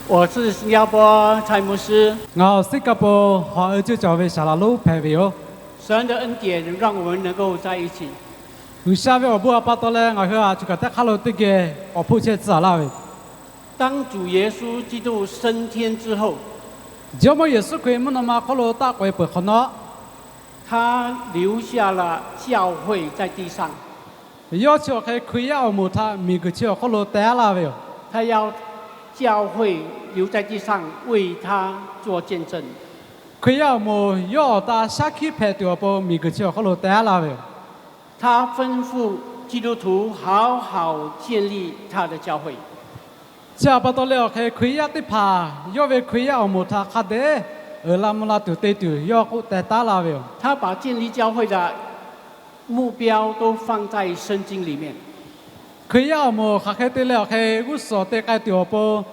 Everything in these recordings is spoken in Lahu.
我是新加坡蔡牧师。 Ngaˬ Singapore hk'aw a cuˇ cawˬ ve saˍ laꞈ lonˉ hpehꞈ ve yoˬ. 神的恩典让我们能够在一起。 G'uiˬsha ve awˬ bon a pa taw leh ngaˬ hui a cuˬ kaꞈ teˇ hk'aˇ lo teˇ geh awˬ hpoˆ chehˇ tcuh a laˇ ve yoˬ. 当主耶稣基督升天之后， Jawˇmawˇ Yeˍsuˆ Hkriꞈ mvuhˇ naw ma hk'oˆ lo taˆ k'oꞈ e peuˬ hk'awꞈ nawˉ, 他留下了教会在地上。 Yawˇ chi awˬ hk'e Hkriꞈ yaˇ awˬ moˍ htaꞈ miˬguiˬ chi awˬ hk'oˆ lo teh aˉ laˇ ve yoˬ. 他要教会留在地上为他做见证。 Hkriꞈ yaˇ awˬ moˍ yawˇ awˬ taꞈ shaˉ hkiˉ hpehꞈ tuˬ awˬ pon miˬguiˬ chi awˬ hk'oˆ lo teh aˉ laˇ ve yoˬ. 他吩咐基督徒好好建立他的教会。 Chi a pa taw leh awˬ hk'e Hkriꞈ yaˇ teˇ hpaˍ yawˇ ve Hkriꞈ yaˇ awˬ moˍ htaꞈ hk'a dehꞈ uiˍ la mvuh la tuˬ te tuˬ yawˇ k'oˆ teh taˉ laˇ ve yoˬ. 他把建立教会的目标都放在圣经里面。 Hkriꞈ yaˇ awˬ moˍ hk'aˬ hk'e te leh awˬ hk'e g'uˇ suhˍ te k'ai tuˬ awˬ pon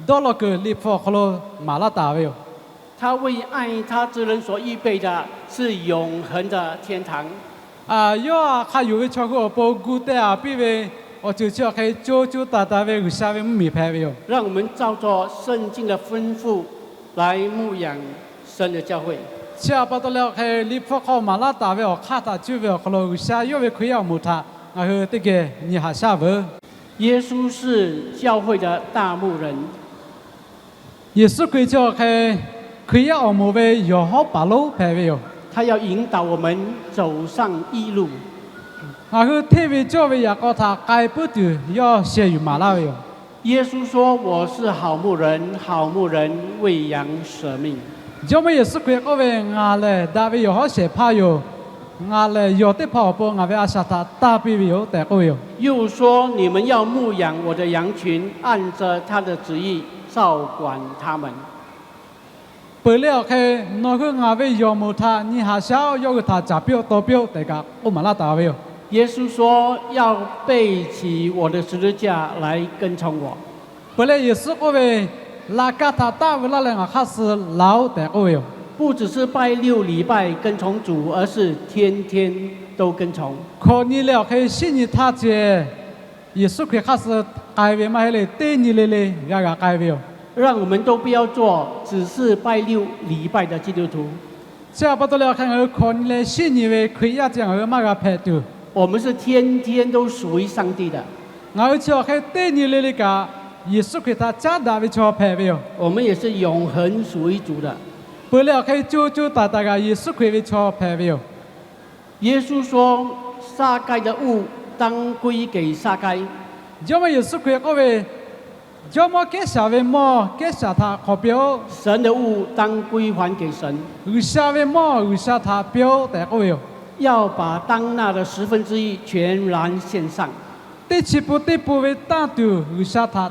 dawˇ law kuiˬ Liꞈ hpu awˬ hk'aw lo maˍ laˇ taˍ ve yoˬ. 他为爱他之人所预备的是永恒的天堂。 Yawˇ hk'a yonˍ ve chaw hui awˬ pon gu teh a piˇ ve awˬ ceuˬ chi awˬ hk'e co co taiˍ taiˍ ve G'uiˬsha ve mvuhˇmiˬ hpehꞈ ve yoˬ. 让我们照着圣经的吩咐来牧养神的教会。 Chi a pa taw leh awˬ hk'e Liꞈ hpu hk'aw maˍ laˇ taˍ ve awˬ hk'aˇ htaꞈ cuˇ ve awˬ hk'aw lo G'uiˬsha yawˇ ve Hkriꞈ yaˇ awˬ moˍ htaꞈ ngaˬ hui teˇ geh nyi haꞈ shaˉ veuˬ. 耶稣是教会的大牧人。 Yeˍsuˆ Hkriꞈ chi awˬ hk'e Hkriꞈ yaˇ awˬ moˍ ve yawˬ hawˉ paˍ lonˉ hpehꞈ ve yoˬ. 他要引导我们走上义路。 Ngaˬ hui hteˇ ve cawˇ ve yaꞈ k'aw htaꞈ k'ai puiˉ tuˬ yawˇ sheh yuˬ maˍ laˇ ve yoˬ. 耶稣说：“我是好牧人，好牧人喂羊舍命。” Jawˇmawˇ Yeˍsuˆ Hkriꞈ k'oˆ ve, Ngaˬ lehˬ daꞈ ve yawˬ hawˉ shehˍ hpaˇ yoˬ. Ngaˬ lehˬ yawˬ teˇ hpaˍ awˬ pon ngaˬ ve a shaꞈ htaꞈ tanˇ piˇ ve yoˬ tehꞈ k'oˆ ve yoˬ. 又说：“你们要牧养我的羊群，按着他的旨意照管他们。” Peuˬ leh awˬ hk'e, Nawˬ hui ngaˬ ve yawˬ moˍ htaꞈ nyi haꞈ shaˉ-oˆ, yawˇ hui htaꞈ caˍ piˇ-oˆ, taw piˇ-oˆ tehꞈ kaꞈ k'oˆ maˍ laˇ taˍ ve yoˬ. 耶稣说：“要背起我的十字架来跟从我。” Peuˬ leh Yeˍsuˆ k'oˆ ve, Laꞈ ka htaꞈ taˆ veu laˇ leh ngaˬ hk'aˇ suh laˬ-oˆ tehꞈ k'oˆ ve yoˬ. 不只是拜六礼拜跟从主，而是天天都跟从。 Hkawꞈ nyi leh awˬ hk'e shiˉ nyi htaˇ ceh Yeˍsuˆ Hkriꞈ hk'aˇ suh k'ai ve maˇ heˆ leh, teˇ nyi le le g'a g'a k'ai ve yoˬ. 让我们都不要做只是拜六礼拜的基督徒。 Chi a pa taw leh awˬ hk'e ngaˬ hui hkawꞈ nyi leh shiˉ nyi ve Hkriꞈ yaˇ ceh ngaˬ hui maˇ g'a hpehꞈ tuˬ, 我们是天天都属于上帝的。 Ngaˬ hui chi awˬ hk'e teˇ nyi le le kaꞈ Yeˍsuˆ Hkriꞈ htaꞈ caˉ daꞈ ve chaw hpehꞈ ve yoˬ. 我们也是永恒属于主的。 Peuˬ leh awˬ hk'e co co taiˍ taiˍ kaꞈ Yeˍsuˆ Hkriꞈ ve chaw hpehꞈ ve yoˬ. 耶稣说：“撒该的物当归给撒该。” Jawˇmawˇ Yeˍsuˆ Hkriꞈ k'oˆ ve, Jawˇmawˇ Kehˉsaˍ ve mawˇ Kehˉsaˍ htaꞈ hk'awꞈ piˇ-oˆ. 神的物当归还给神。 G'uiˬsha ve mawˇ G'uiˬsha htaꞈ piˇ-oˆ tehꞈ k'oˆ ve yoˬ. 要把当纳的十分之一全然献上。 Teˇ chi pun teˇ pun ve tanˇ tuˬ G'uiˬsha htaꞈ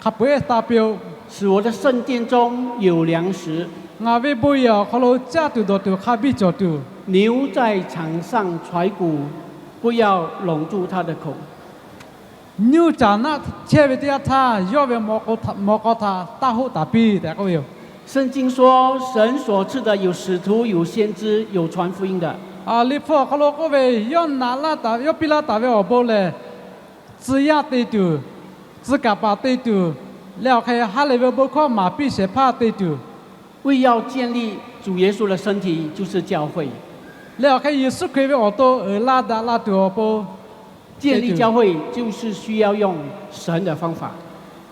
hk'a peu-eˬ tanˇ piˇ-oˆ. 使我的圣殿中有粮食。 Ngaˬ ve bon yehˬ awˬ hk'aw lo caˇ tuˬ dawˬ tuˬ hk'a biˇ cawˬ tuˬ, 牛在场上踹鼓，不要拢住它的口。 Nyuˇ caˍ naˆ chehˇ ve teˇ yanˇ htaˇ, yawˇ ve maw k'aw htaꞈ taˇ hoˆ taˍ piˇ tehꞈ k'oˆ ve yoˬ. 圣经说，神所赐的有使徒、有先知、有传福音的。 Liꞈ hpu awˬ hk'aw lo k'oˆ ve, yawˇ naꞈ laˇ taˍ, yawˇ piˇ laˇ taˍ ve awˬ bon lehˬ, tcuh yaˇ te tuˬ, tcuh kaˍ paˍ te tuˬ, leh awˬ hk'e ha lehˬ ve bon hkawˇ maˍ piˇ shehˍ hpaˇ te tuˬ, 为要建立主耶稣的身体，就是教会。 Leh awˬ hk'e Yeˍsuˆ Hkriꞈ ve awˬ to uiˍ la daꞈ la tuˬ awˬ pon, 建立教会就是需要用神的方法。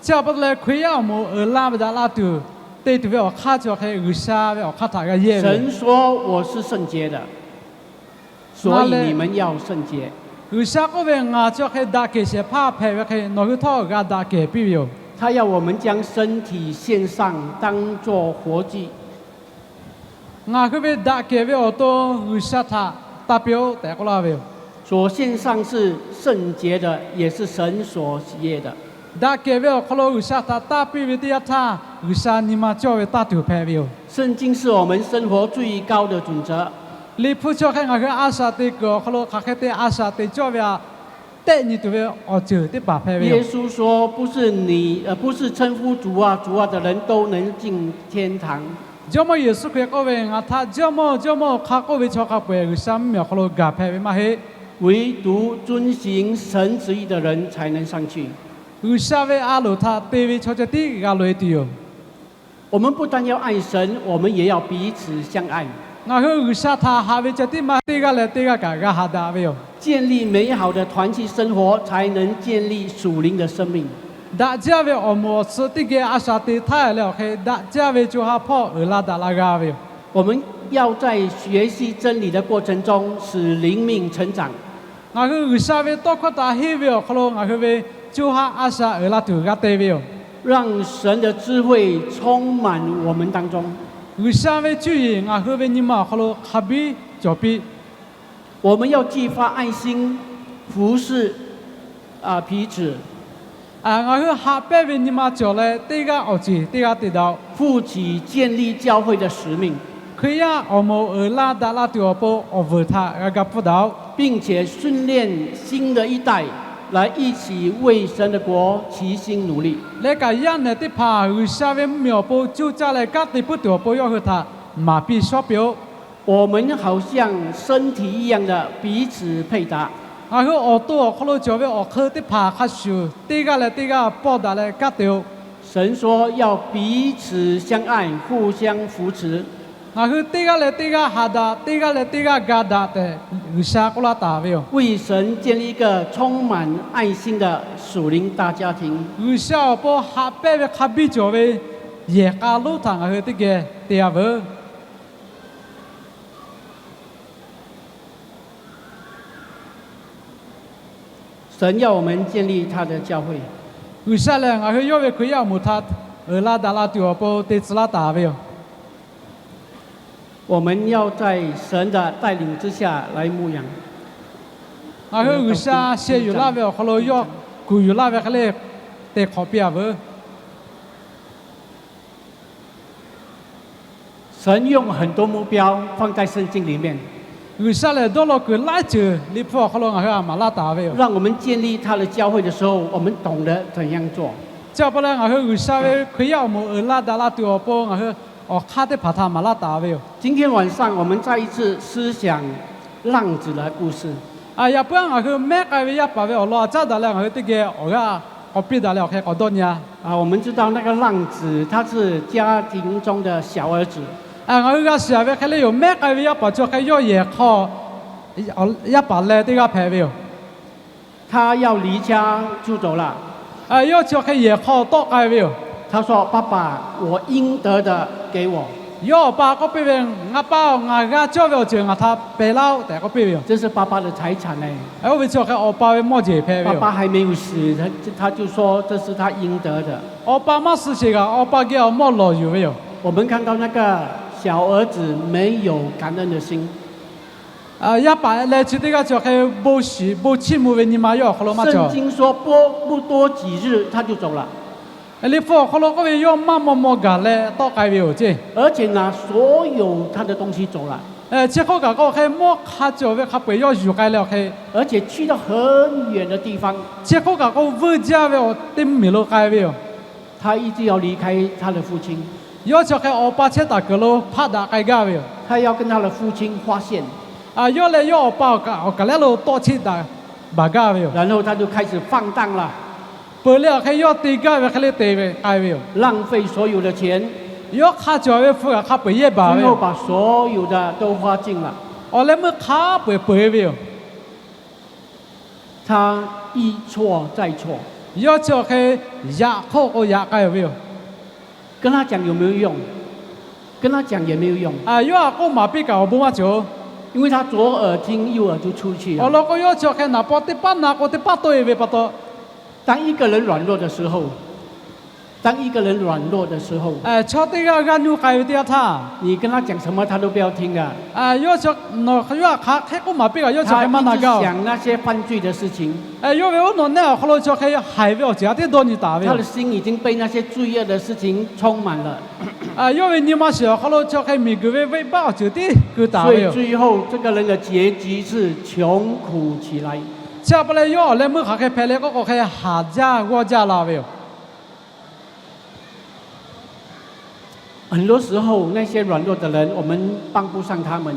Chi a pa taw leh Hkriꞈ yaˇ awˬ moˍ uiˍ la ve daꞈ la tuˬ te tuˬ ve awˬ hk'aˇ chi awˬ hk'e G'uiˬsha ve awˬ hk'aˇ htaꞈ g'a yehˇ ve. 神说：“我是圣洁的，所以你们要圣洁。” G'uiˬsha k'oˆ ve, Ngaˬ chi awˬ hk'e daꞈ kehˬ shehˍ hpaˇ hpehꞈ ve hk'e, nawˬ hui htawˇ g'a daꞈ kehˬ piˇ ve yoˬ. 他要我们将身体献上，当作活祭。 Ngaˬ hui ve daꞈ kehˬ ve awˬ to G'uiˬsha htaꞈ tanˇ piˇ-oˆ tehꞈ k'oˆ laˇ ve yoˬ. 所献上是圣洁的，也是神所喜悦的。 Daꞈ kehˬ ve awˬ hk'aw lo G'uiˬsha htaꞈ tanˇ piˇ ve teˇ yanˇ htaˇ, G'uiˬsha nyi ma cawˇ ve tanˇ tuˬ hpehꞈ ve yoˬ. 圣经是我们生活最高的准则。 Liꞈ hpu chi awˬ hk'e ngaˬ hui a shaꞈ te kuiˬ awˬ hk'aw lo hk'aˬ hk'e te a shaꞈ te cawˇ ve htaꞈ tehˆ nyi tuˬ ve awˬ ceuˬ teˇ hpaˍ hpehꞈ ve yoˬ. 耶稣说：“不是你，呃，不是称呼主啊，主啊的人都能进天堂。” Jawˇmawˇ Yeˍsuˆ Hkriꞈ k'oˆ ve, Ngaˬ htaꞈ Jawˇmawˇ, Jawˇmawˇ hk'a k'oˆ ve chaw hk'a peu-eˬ G'uiˬsha mvuhˇmiˬ awˬ hk'aw lo gaˬ hpehꞈ ve maˇ heˆ. 唯独遵行神旨意的人才能上去。 G'uiˬsha ve a loˍ htaꞈ te ve chaw ceh tiˉ g'a loꞈ-e tuˬ yoˬ. 我们不但要爱神，我们也要彼此相爱。 Ngaˬ hui G'uiˬsha htaꞈ haꞈ ve ceh tiˉ maˇ heˆ, teˇ g'aˇ leh teˇ g'aˇ kaꞈ g'a haꞈ daꞈ ve yoˬ. 建立美好的团契生活，才能建立属灵的生命。 Daꞈ jaˇ ve awˬ moˍ awˬ suh teˇ geh a shaꞈ te htaˇ leh awˬ hk'e daꞈ jaˇ ve co ha hpawˇ uiˍ la daꞈ la g'a ve yoˬ. 我们要在学习真理的过程中，使灵命成长。 Ngaˬ hui G'uiˬsha ve tawˇ hkawˇ htaꞈ henˇ ve awˬ hk'aw lo ngaˬ hui ve co ha a shaꞈ uiˍ la tuˬ g'a te ve yoˬ. 让神的智慧充满我们当中。 G'uiˬsha ve cuˇ yiˍ ngaˬ hui ve nyi ma awˬ hk'aw lo hk'a biˇ cawˬ piˇ. 我们要激发爱心，服侍，啊，彼此。 Ngaˬ hui haꞈ pehnˇ ve nyi ma cawˬ leh, teˇ g'aˇ awˬ ceˬ teˇ g'aˇ te daꞈ-oꞈ. 负起建立教会的使命。 Hkriꞈ yaˇ awˬ moˍ uiˍ la daꞈ la tuˬ awˬ pon awˬ vuiˬ htaꞈ g'a ga pfuhˇ daꞈ-oꞈ. 并且训练新的一代来一起为神的国齐心努力。 Leh kaꞈ yaˇ nehˬ teˇ hpaˍ G'uiˬsha ve mvuhˇmiˬ awˬ pon coˇ caˇ leh kanˉ te puiˉ tuˬ awˬ pon yawˇ hui htaꞈ maˍ piˇ shawˉ piˇ-oˆ. 我们好像身体一样的彼此配搭。 Ngaˬ hui awˬ to awˬ hk'aw lo cawˬ ve awˬ hk'eun teˇ hpaˍ hk'a shuˍ teˇ g'aˇ leh teˇ g'aˇ pawˇ daꞈ leh kanˉ te-oꞈ. 神说要彼此相爱，互相扶持。 Ngaˬ hui teˇ g'aˇ leh teˇ g'aˇ haꞈ daꞈ, teˇ g'aˇ leh teˇ g'aˇ ga daꞈ tehꞈ G'uiˬsha k'oˆ laˇ taˍ ve yoˬ. 为神建立一个充满爱心的属灵大家庭。 G'uiˬsha awˬ pon haꞈ pehnˇ ve hk'a biˇ cawˬ ve yehˬ k'a lonˉ htaꞈ ngaˬ hui teˇ geh te-a veuˬ. 神要我们建立他的教会。 G'uiˬsha lehˬ ngaˬ hui yawˇ ve Hkriꞈ yaˇ awˬ moˍ htaꞈ uiˍ la daꞈ la tuˬ awˬ pon te tcuh laˇ taˍ ve yoˬ. 我们要在神的带领之下来牧养。 Ngaˬ hui G'uiˬsha sheh yuˬ laˇ ve awˬ hk'aw lo yawˇ kuˬ yuˬ laˇ ve hk'e le te hk'awꞈ piˇ-a veuˬ. 神用很多目标放在圣经里面。 G'uiˬsha lehˬ dawˇ law kuiˬ laiˉ ceuˬ Liꞈ hpu awˬ hk'aw lo ngaˬ hui htaꞈ maˍ laˇ taˍ ve yoˬ. 让我们建立他的教会的时候，我们懂得怎样做。 Chi pa leh ngaˬ hui G'uiˬsha ve Hkriꞈ yaˇ awˬ moˍ uiˍ la daꞈ la tuˬ awˬ pon ngaˬ hui awˬ hk'aˇ teˇ hpaˍ htaꞈ maˍ laˇ taˍ ve yoˬ. 今天晚上我们再一次思想浪子的故事。 Yaꞈ puiˉ ngaˬ hui mehˉ k'ai ve yaˇ paˍ ve awˬ lawn htaꞈ caˉ daꞈ leh ngaˬ hui teˇ geh awˬ g'aˇ k'awꞈ piˇ daꞈ leh awˬ hk'e k'awꞈ dawˇ nyi-a. 我们知道那个浪子，他是家庭中的小儿子。 Ngaˬ hui g'a shiˍ ve hk'e le yoˬ, mehˉ k'ai ve yaˇ paˍ chi awˬ hk'e yawˇ yehˬ hk'aw yaˇ paˍ leh teˇ g'aˇ hpehꞈ ve yoˬ. 他要离家出走了。 Yawˇ chi awˬ hk'e yehˬ hk'aw tawˆ k'ai ve yoˬ. 他说：“爸爸，我应得的给我。” Yawˇ awˬ pa k'oˆ piˇ ve, Ngaˬ pa-oˬ, ngaˬ g'a cawˇ ve awˬ ceuˬ ngaˬ htaꞈ pehˬ laˇ-oˆ tehꞈ k'oˆ piˇ ve yoˬ. 这是爸爸的财产呢。 Oˇ ve chi awˬ hk'e awˬ pa ve mawˇ jeˬ hpehꞈ ve yoˬ. 爸爸还没有死，他，他就说这是他应得的。 Awˬ pa maˇ suh sheˍ kaꞈ awˬ pa geh awˬ mawˇ lawˬ yuˬ ve yoˬ. 我们看到那个小儿子没有感恩的心。 Yaˇ paˍ leh chi teˇ g'aˇ chi awˬ hk'e bon shiˍ bon chiˇ mvuh ve nyi ma yawˇ awˬ hk'aw lo maˇ cawˬ. 圣经说不，不多几日他就走了。 Liꞈ hpu awˬ hk'aw lo k'oˆ ve, yawˇ maˇ maw maw gaˬ leh tawˆ k'ai ve yoˬ ceˇ. 而且拿所有他的东西走了。 Chi hk'oˆ kaꞈ k'o awˬ hk'e mawˇ hk'a cawˬ ve hk'a peu-eˬ yawˇ yuˬ k'ai leh awˬ hk'e, 而且去到很远的地方。 Chi hk'oˆ kaꞈ k'o veuˇ jaˇ ve awˬ teˇ mvuhˇmiˬ lo k'ai ve yoˬ. 他一直要离开他的父亲。 Yawˇ chi awˬ hk'e awˬ pa chehˇ taˍ kuiˬ lo hpaˆ daꞈ k'ai gaˇ ve yoˬ. 他要跟他的父亲划线。 Yawˇ leh yawˇ awˬ pa awˬ kaˍ lehˉ lo tawˆ cheˆ daꞈ baˬ gaˇ ve yoˬ. 然后他就开始放荡了。 Peuˬ leh awˬ hk'e yawˇ te gaˇ ve hk'e le te ve k'ai ve yoˬ. 浪费所有的钱。 Yawˇ hk'a cawˬ ve hpu kaꞈ hk'a peu-eˬ yehˇ baˬ ve yoˬ. 最后把所有的都花尽了。 Awˬ leh meuˇ hk'a peu-eˬ peu-eˬ ve yoˬ. 他一错再错。 Yawˇ chi awˬ hk'e yaꞈ hk'oˆ k'o yaꞈ k'ai-oˬ ve yoˬ. 跟他讲有没有用？跟他讲也没有用。 Yawˇ htaꞈ k'oˆ maˍ piˇ kaꞈ awˬ bon maˇ cawˬ-oˬ. 因为他左耳听右耳就出去了。 Awˬ lawn k'o yawˇ chi awˬ hk'e naˍ paw teˇ paˉ na k'o teˇ paˉ tawˆ-e ve pa taw, 当一个人软弱的时候，当一个人软弱的时候， Chaw teˇ g'aˇ g'aˇ nuˇ k'ai ve teˇ yanˇ htaˇ, 你跟他讲什么，他都不要听的。 Yawˇ chi nawˬ yawˇ htaꞈ hk'aˬ hk'e k'oˆ maˍ piˇ kaꞈ yawˇ chi awˬ hk'e maˇ na gaˇ-oˬ. 他一直想那些犯罪的事情。 Yawˇ ve oˇ nawˬ nehˆ awˬ hk'aw lo chi awˬ hk'e haiˬ ve awˬ ceuˬ a teˉ dawˇ nyi taˍ ve yoˬ. 他的心已经被那些罪恶的事情充满了。 Yawˇ ve nyi ma shiˍ awˬ hk'aw lo chi awˬ hk'e miˬguiˬ ve venˇbaˆ awˬ ceuˬ tiˉ keu taˍ ve yoˬ. 所以最后这个人的结局是穷苦起来。 Chi pa leh yawˇ awˬ leh meuˇ hk'aˬ hk'e hpehꞈ leh k'oˆ k'o hk'e haˍ jaˇ g'awˇ jaˇ la ve yoˬ. 很多时候，那些软弱的人，我们帮不上他们。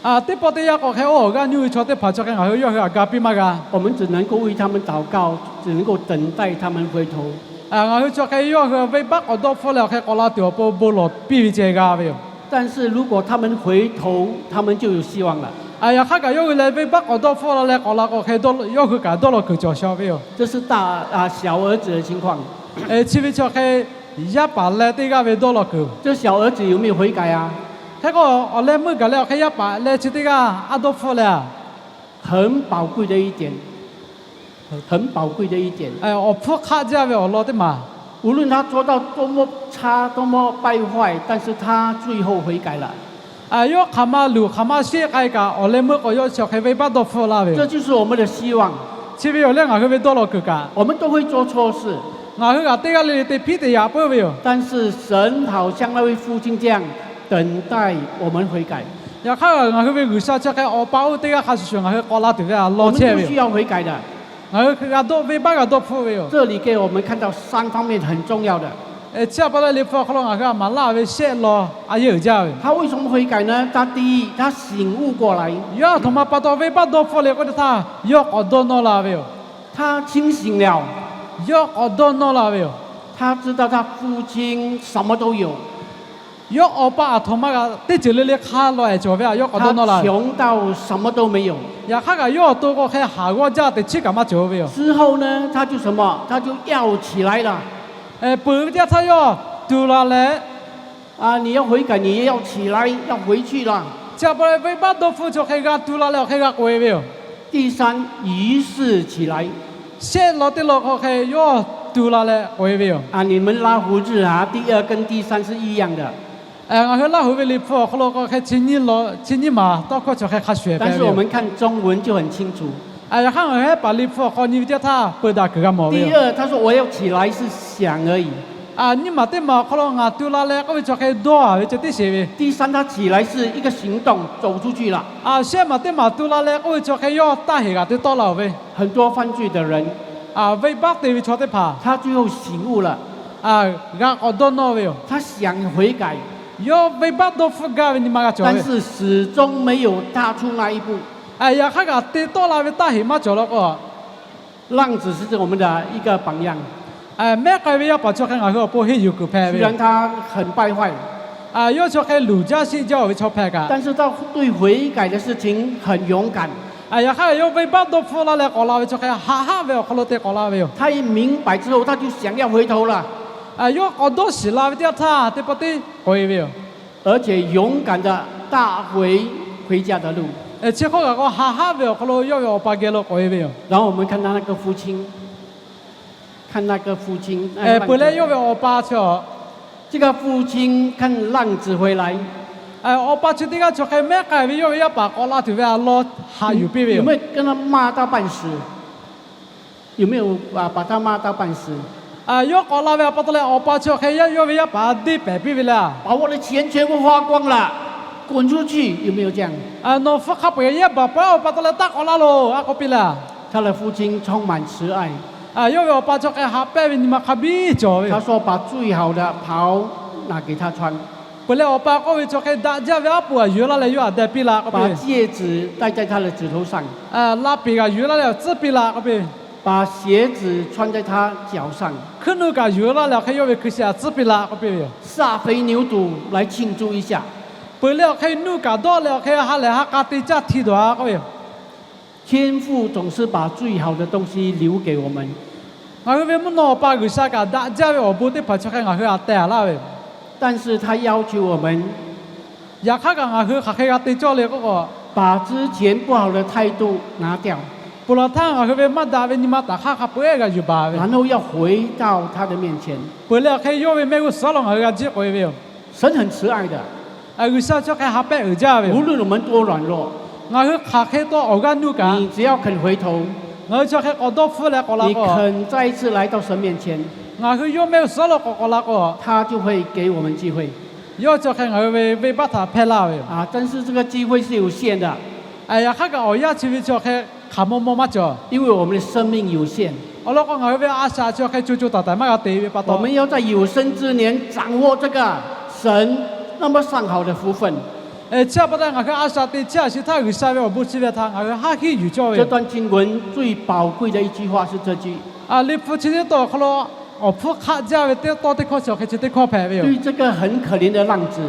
Teˇ pawˆ teˇ yanˇ k'o hk'e oˇ awˬ g'aˇ nuˇ ve chaw teˇ hpaˍ chi hk'e ngaˬ hui yawˇ hui htaꞈ ga piˇ maˇ g'a. 我们只能够为他们祷告，只能够等待他们回头。Ngaˬ hui chi hk'e yawˇ hui venˇbaˆ k'awꞈ dawˇ hpfuhˆ leh awˬ hk'e k'awꞈ la tuˬ awˬ pon bon lawˬ piˇ ve ceh g'a ve yoˬ. 但是如果他们回头，他们就有希望了。 Yaꞈ hk'aˇ kaꞈ yawˇ hui leh venˇbaˆ k'awꞈ dawˇ hpfuhˆ la leh k'awꞈ la k'o hk'e, yawˇ hui kaꞈ dawˇ law kuiˬ cawˬ shaw ve yoˬ. 这是大，啊，小儿子的情况。 Chi ve chi hk'e yaˇ paˍ leh teˇ g'aˇ ve dawˇ law kuiˬ. 这小儿子有没有悔改啊？ Hk'e k'o, awˬ leh meuˇ gaˬ leh awˬ hk'e yaˇ paˍ leh chi teˇ g'aˇ a dawˇ hpfuhˆ leh a, 很宝贵的一点，很宝贵的一点。 awˬ hpfuhˇ hk'aˆ jaˇ ve awˬ lawn teˇ maˬ. 无论他做到多么差、多么败坏，但是他最后悔改了。 Yawˇ hk'aˬ ma luˬ hk'aˬ ma sheˆ k'ai kaꞈ, awˬ leh meuˇ k'o yawˇ chi hk'e venˇbaˆ dawˇ hpfuhˆ laˇ ve yoˬ. 这就是我们的希望。 Chi ve yoˬ leh ngaˬ hui ve dawˇ law kuiˬ kaꞈ. 我们都会做错事， Ngaˬ hui kaꞈ teˇ g'aˇ le le te hpiˉ te yaꞈ peuˬ ve yoˬ. 但是神好像那位父亲这样，等待我们悔改。 Yaꞈ hk'aˇ ngaˬ hui ve G'uiˬsha chi hk'e awˬ pa oˇ ve teˇ g'aˇ hk'a shuˍ shuˍ ngaˬ hui k'awꞈ la tuˬ ve a law chehˇ ve yoˬ. 我们都需要悔改的。 Ngaˬ hui g'a dawˇ, venˇbaˆ g'a dawˇ hpfuhˆ ve yoˬ. 这里给我们看到三方面很重要的。 Chi a pa taw Liꞈ hpu awˬ hk'aw lo ngaˬ hui a maˍ laˇ ve shehˆ law a yehˇ uiˍ jaˇ ve. 他为什么悔改呢？他第一，他醒悟过来。 Yawˇ aˬ htoꞈ ma pa taw venˇbaˆ dawˇ hpfuhˆ le k'oˆ ve htaˇ, yawˇ k'awꞈ dawˇ nawˇ la ve yoˬ. 他清醒了。 Yawˇ k'awꞈ dawˇ nawˇ la ve yoˬ. 他知道他父亲什么都有。 Yawˇ awˬ pa aˬ htoꞈ ma kaꞈ teˇ ceuˬ le le hk'a lawˬ ehˍ cawˬ ve a, yawˇ k'awꞈ dawˇ nawˇ la ve yoˬ. 穷到什么都没有。 Yaꞈ hk'aˇ kaꞈ yawˇ awˬ to k'o hk'e haˍ g'awˇ jaˇ teꞈ chiˉ kaꞈ maˇ cawˬ ve yoˬ. 之后呢，他就什么，他就要起来了。 Peuˬ ve teˇ yanˇ htaˇ yawˇ tu la leh, 啊，你要悔改，你也要起来，要回去了。 Chi a pa leh venˇbaˆ dawˇ hpfuhˆ chi hk'e g'a tu la leh awˬ hk'e g'a k'oꞈ e ve yoˬ. 第三，于是起来。 Shehˆ law teˇ law k'o hk'e yawˇ tu la leh k'oꞈ e ve yoˬ. 啊，你们拉胡日啊，第二跟第三是一样的。 Ngaˬ hui Laˇ huˍ ve Liꞈ hpu awˬ hk'aw lo k'o hk'e chi nyiˇ law, chi nyiˇ maˬ tawˇ hkawˇ chi hk'e hk'a shuˍ ehˍ pehꞈ ve yoˬ. 但是我们看中文就很清楚。 Yaꞈ hk'aˇ ngaˬ hui hehˉ paˍ Liꞈ hpu awˬ hk'aw nyi ve teˇ yanˇ htaˇ peu daꞈ kuiˬ g'a mawˬ ve yoˬ. 第二，他说我要起来是想而已。 Nyiˇ maˬ teˇ maˬ awˬ hk'aw lo ngaˬ tu la leh k'oˆ ve chi hk'e dawˇ a ve ceh tiˉ sheˍ ve. 第三，他起来是一个行动，走出去了。 Shehˆ maˬ teˇ maˬ tu la leh k'oˆ ve chi hk'e yawˇ taˇ heˍ g'aꞈ te tawˆ la oˬ ve. 很多犯罪的人， Venˇbaˆ te ve chaw teˇ hpaˍ 他最后醒悟了。 G'a k'awꞈ dawˇ nawˇ ve yoˬ. 他想悔改， Yawˇ venˇbaˆ dawˇ hpfuhˆ gaˇ ve nyi ma g'a cawˬ ve. 但是始终没有踏出那一步。 Yaꞈ hk'aˇ kaꞈ te tawˆ la ve taˇ heˍ maˇ cawˬ law k'o, 浪子是我们的一个榜样。 Mehˉ k'ai ve yaˇ paˍ chi hk'e ngaˬ hui awˬ pon henˇ yuˬ kuiˬ hpehꞈ ve yoˬ. 虽然他很败坏， Yawˇ chi hk'e luˬ jaˇ sheˆ jaˇ oˬ ve chaw hpehꞈ kaꞈ, 但是他对悔改的事情很勇敢。 Yaꞈ hk'aˇ yawˇ venˇbaˆ dawˇ hpfuhˆ laˇ leh k'awꞈ la ve chi hk'e haꞈ haˆ ve awˬ hk'aw lo te k'awꞈ la ve yoˬ. 他一明白之后，他就想要回头了。 Yawˇ k'awꞈ dawˇ shiˍ la ve teˇ yanˇ htaˇ teˇ pawˆ teˇ k'oꞈ e ve yoˬ. 而且勇敢的踏回回家的路。 Chi hk'oˆ kaꞈ k'o haꞈ haˆ ve awˬ hk'aw lo yawˇ ve awˬ pa geh lo k'oꞈ e ve yoˬ. 然后我们看到那个父亲，看那个父亲， Peuˬ leh yawˇ ve awˬ pa chi a, 这个父亲看浪子回来， awˬ pa chi teˇ g'aˇ chi hk'e mehˉ k'ai ve yawˇ ve yaˇ paˍ k'awꞈ la tuˬ ve a law haꞈ yuˬ piˇ ve yoˬ. 有没有跟他骂到半死？有没有把他骂到半死？ Yawˇ k'awꞈ la ve a pa taw leh awˬ pa chi hk'e yawˇ ve yaˇ paˍ deˇ pehˍ piˇ ve le. 把我的钱全部花光了，滚出去，有没有这样？ Nawˬ hpu hk'a peu-eˬ yehˇ baˬ peuˬ-aˬ, awˬ pa taw leh taˇ k'awꞈ la loˬ, a k'oˆ piˇ le. 他的父亲充满慈爱， Yawˇ ve awˬ pa chi hk'e haꞈ pehnˇ ve nyi ma hk'a biˇ cawˬ ve. 他说把最好的袍拿给他穿， Peuˬ leh awˬ pa k'oˆ ve chi hk'e daꞈ jaˇ ve aˉ poꞈ a yuˬ laˇ leh yawˇ htaꞈ deh piˇ la k'oˆ piˇ ve. 把戒指戴在他的指头上， La peˍ kaꞈ yuˬ laˇ leh awˬ tcuhˉ piˇ la k'oˆ piˇ ve. 把鞋子穿在他脚上， Hkuiˉ nuˇ kaꞈ yuˬ laˇ leh awˬ hk'e yawˇ ve hkui shehˍ htaꞈ tcuhˉ piˇ la k'oˆ piˇ ve yoˬ. 杀肥牛犊来庆祝一下， Peuˬ leh awˬ hk'e nuˇ kaꞈ dawˆ leh awˬ hk'e ha lehˬ ha k'a te caˇ hti dawˬ a k'oˆ ve yoˬ. 天父总是把最好的东西留给我们。 Ngaˬ hui ve mvuhˇ naw awˬ pa G'uiˬsha kaꞈ daꞈ jaˇ ve awˬ bon teˇ hpaˍ chi hk'e ngaˬ hui htaꞈ teh a laˇ ve yoˬ. 但是他要求我们 Yaꞈ hk'aˇ kaꞈ ngaˬ hui hk'aˬ hk'e g'a te cawˇ le k'oˆ k'o, 把之前不好的态度拿掉， Peuˬ laˬ htaˇ ngaˬ hui ve maˇ daꞈ ve nyi ma taˍ hk'aˇ hk'a peu-eˬ g'a yuˬ baˬ ve. 然后要回到他的面前。 Peuˬ leh awˬ hk'e yawˇ ve mehˆ g'uˇ suhˍ lo ngaˬ hui g'a jiˆ k'oꞈ e ve yoˬ. 神很慈爱的， G'uiˬsha chi hk'e ha pehˆ uiˍ jaˇ ve yoˬ. 无论我们多软弱， Ngaˬ hui hk'aˬ hk'e tawˆ awˬ g'aˇ nuˇ kaꞈ, 你只要肯回头， Ngaˬ hui chi hk'e k'awꞈ dawˇ hpfuhˆ leh k'awꞈ la k'o, 你肯再一次来到神面前， Ngaˬ hui yawˇ mehˆ g'uˇ suhˍ lo k'awꞈ k'awꞈ la k'o, 他就会给我们机会。 Yawˇ chi hk'e ngaˬ hui ve venˇbaˆ htaꞈ hpehˇ laˇ ve yoˬ. 啊，但是这个机会是有限的。 Yaꞈ hk'aˇ kaꞈ awˬ yanˇ chi ve chi hk'e hk'aˬ maw maw maˇ cawˬ. 因为我们的生命有限， Awˬ lawn k'o ngaˬ hui ve a shaꞈ chi hk'e co co taiˍ taiˍ maˇ g'a te ve pa taw, 我们要在有生之年掌握这个神那么上好的福分。 Chi a pa taw ngaˬ hui a shaꞈ te chehˇ a shi htaˇ G'uiˬsha ve awˬ bon chi ve htaꞈ ngaˬ hui haˉ hiˉ yuˬ cawˇ ve yoˬ. 这段经文最宝贵的一句话是这句。 Liꞈ hpu chi teˇ taw awˬ hk'aw lo awˬ hpfuhˇ hk'aˆ jaˇ ve teˇ tawˇ teˇ hkawˇ chi awˬ hk'e chi teˇ hkawˇ hpehꞈ ve yoˬ. 对这个很可怜的浪子，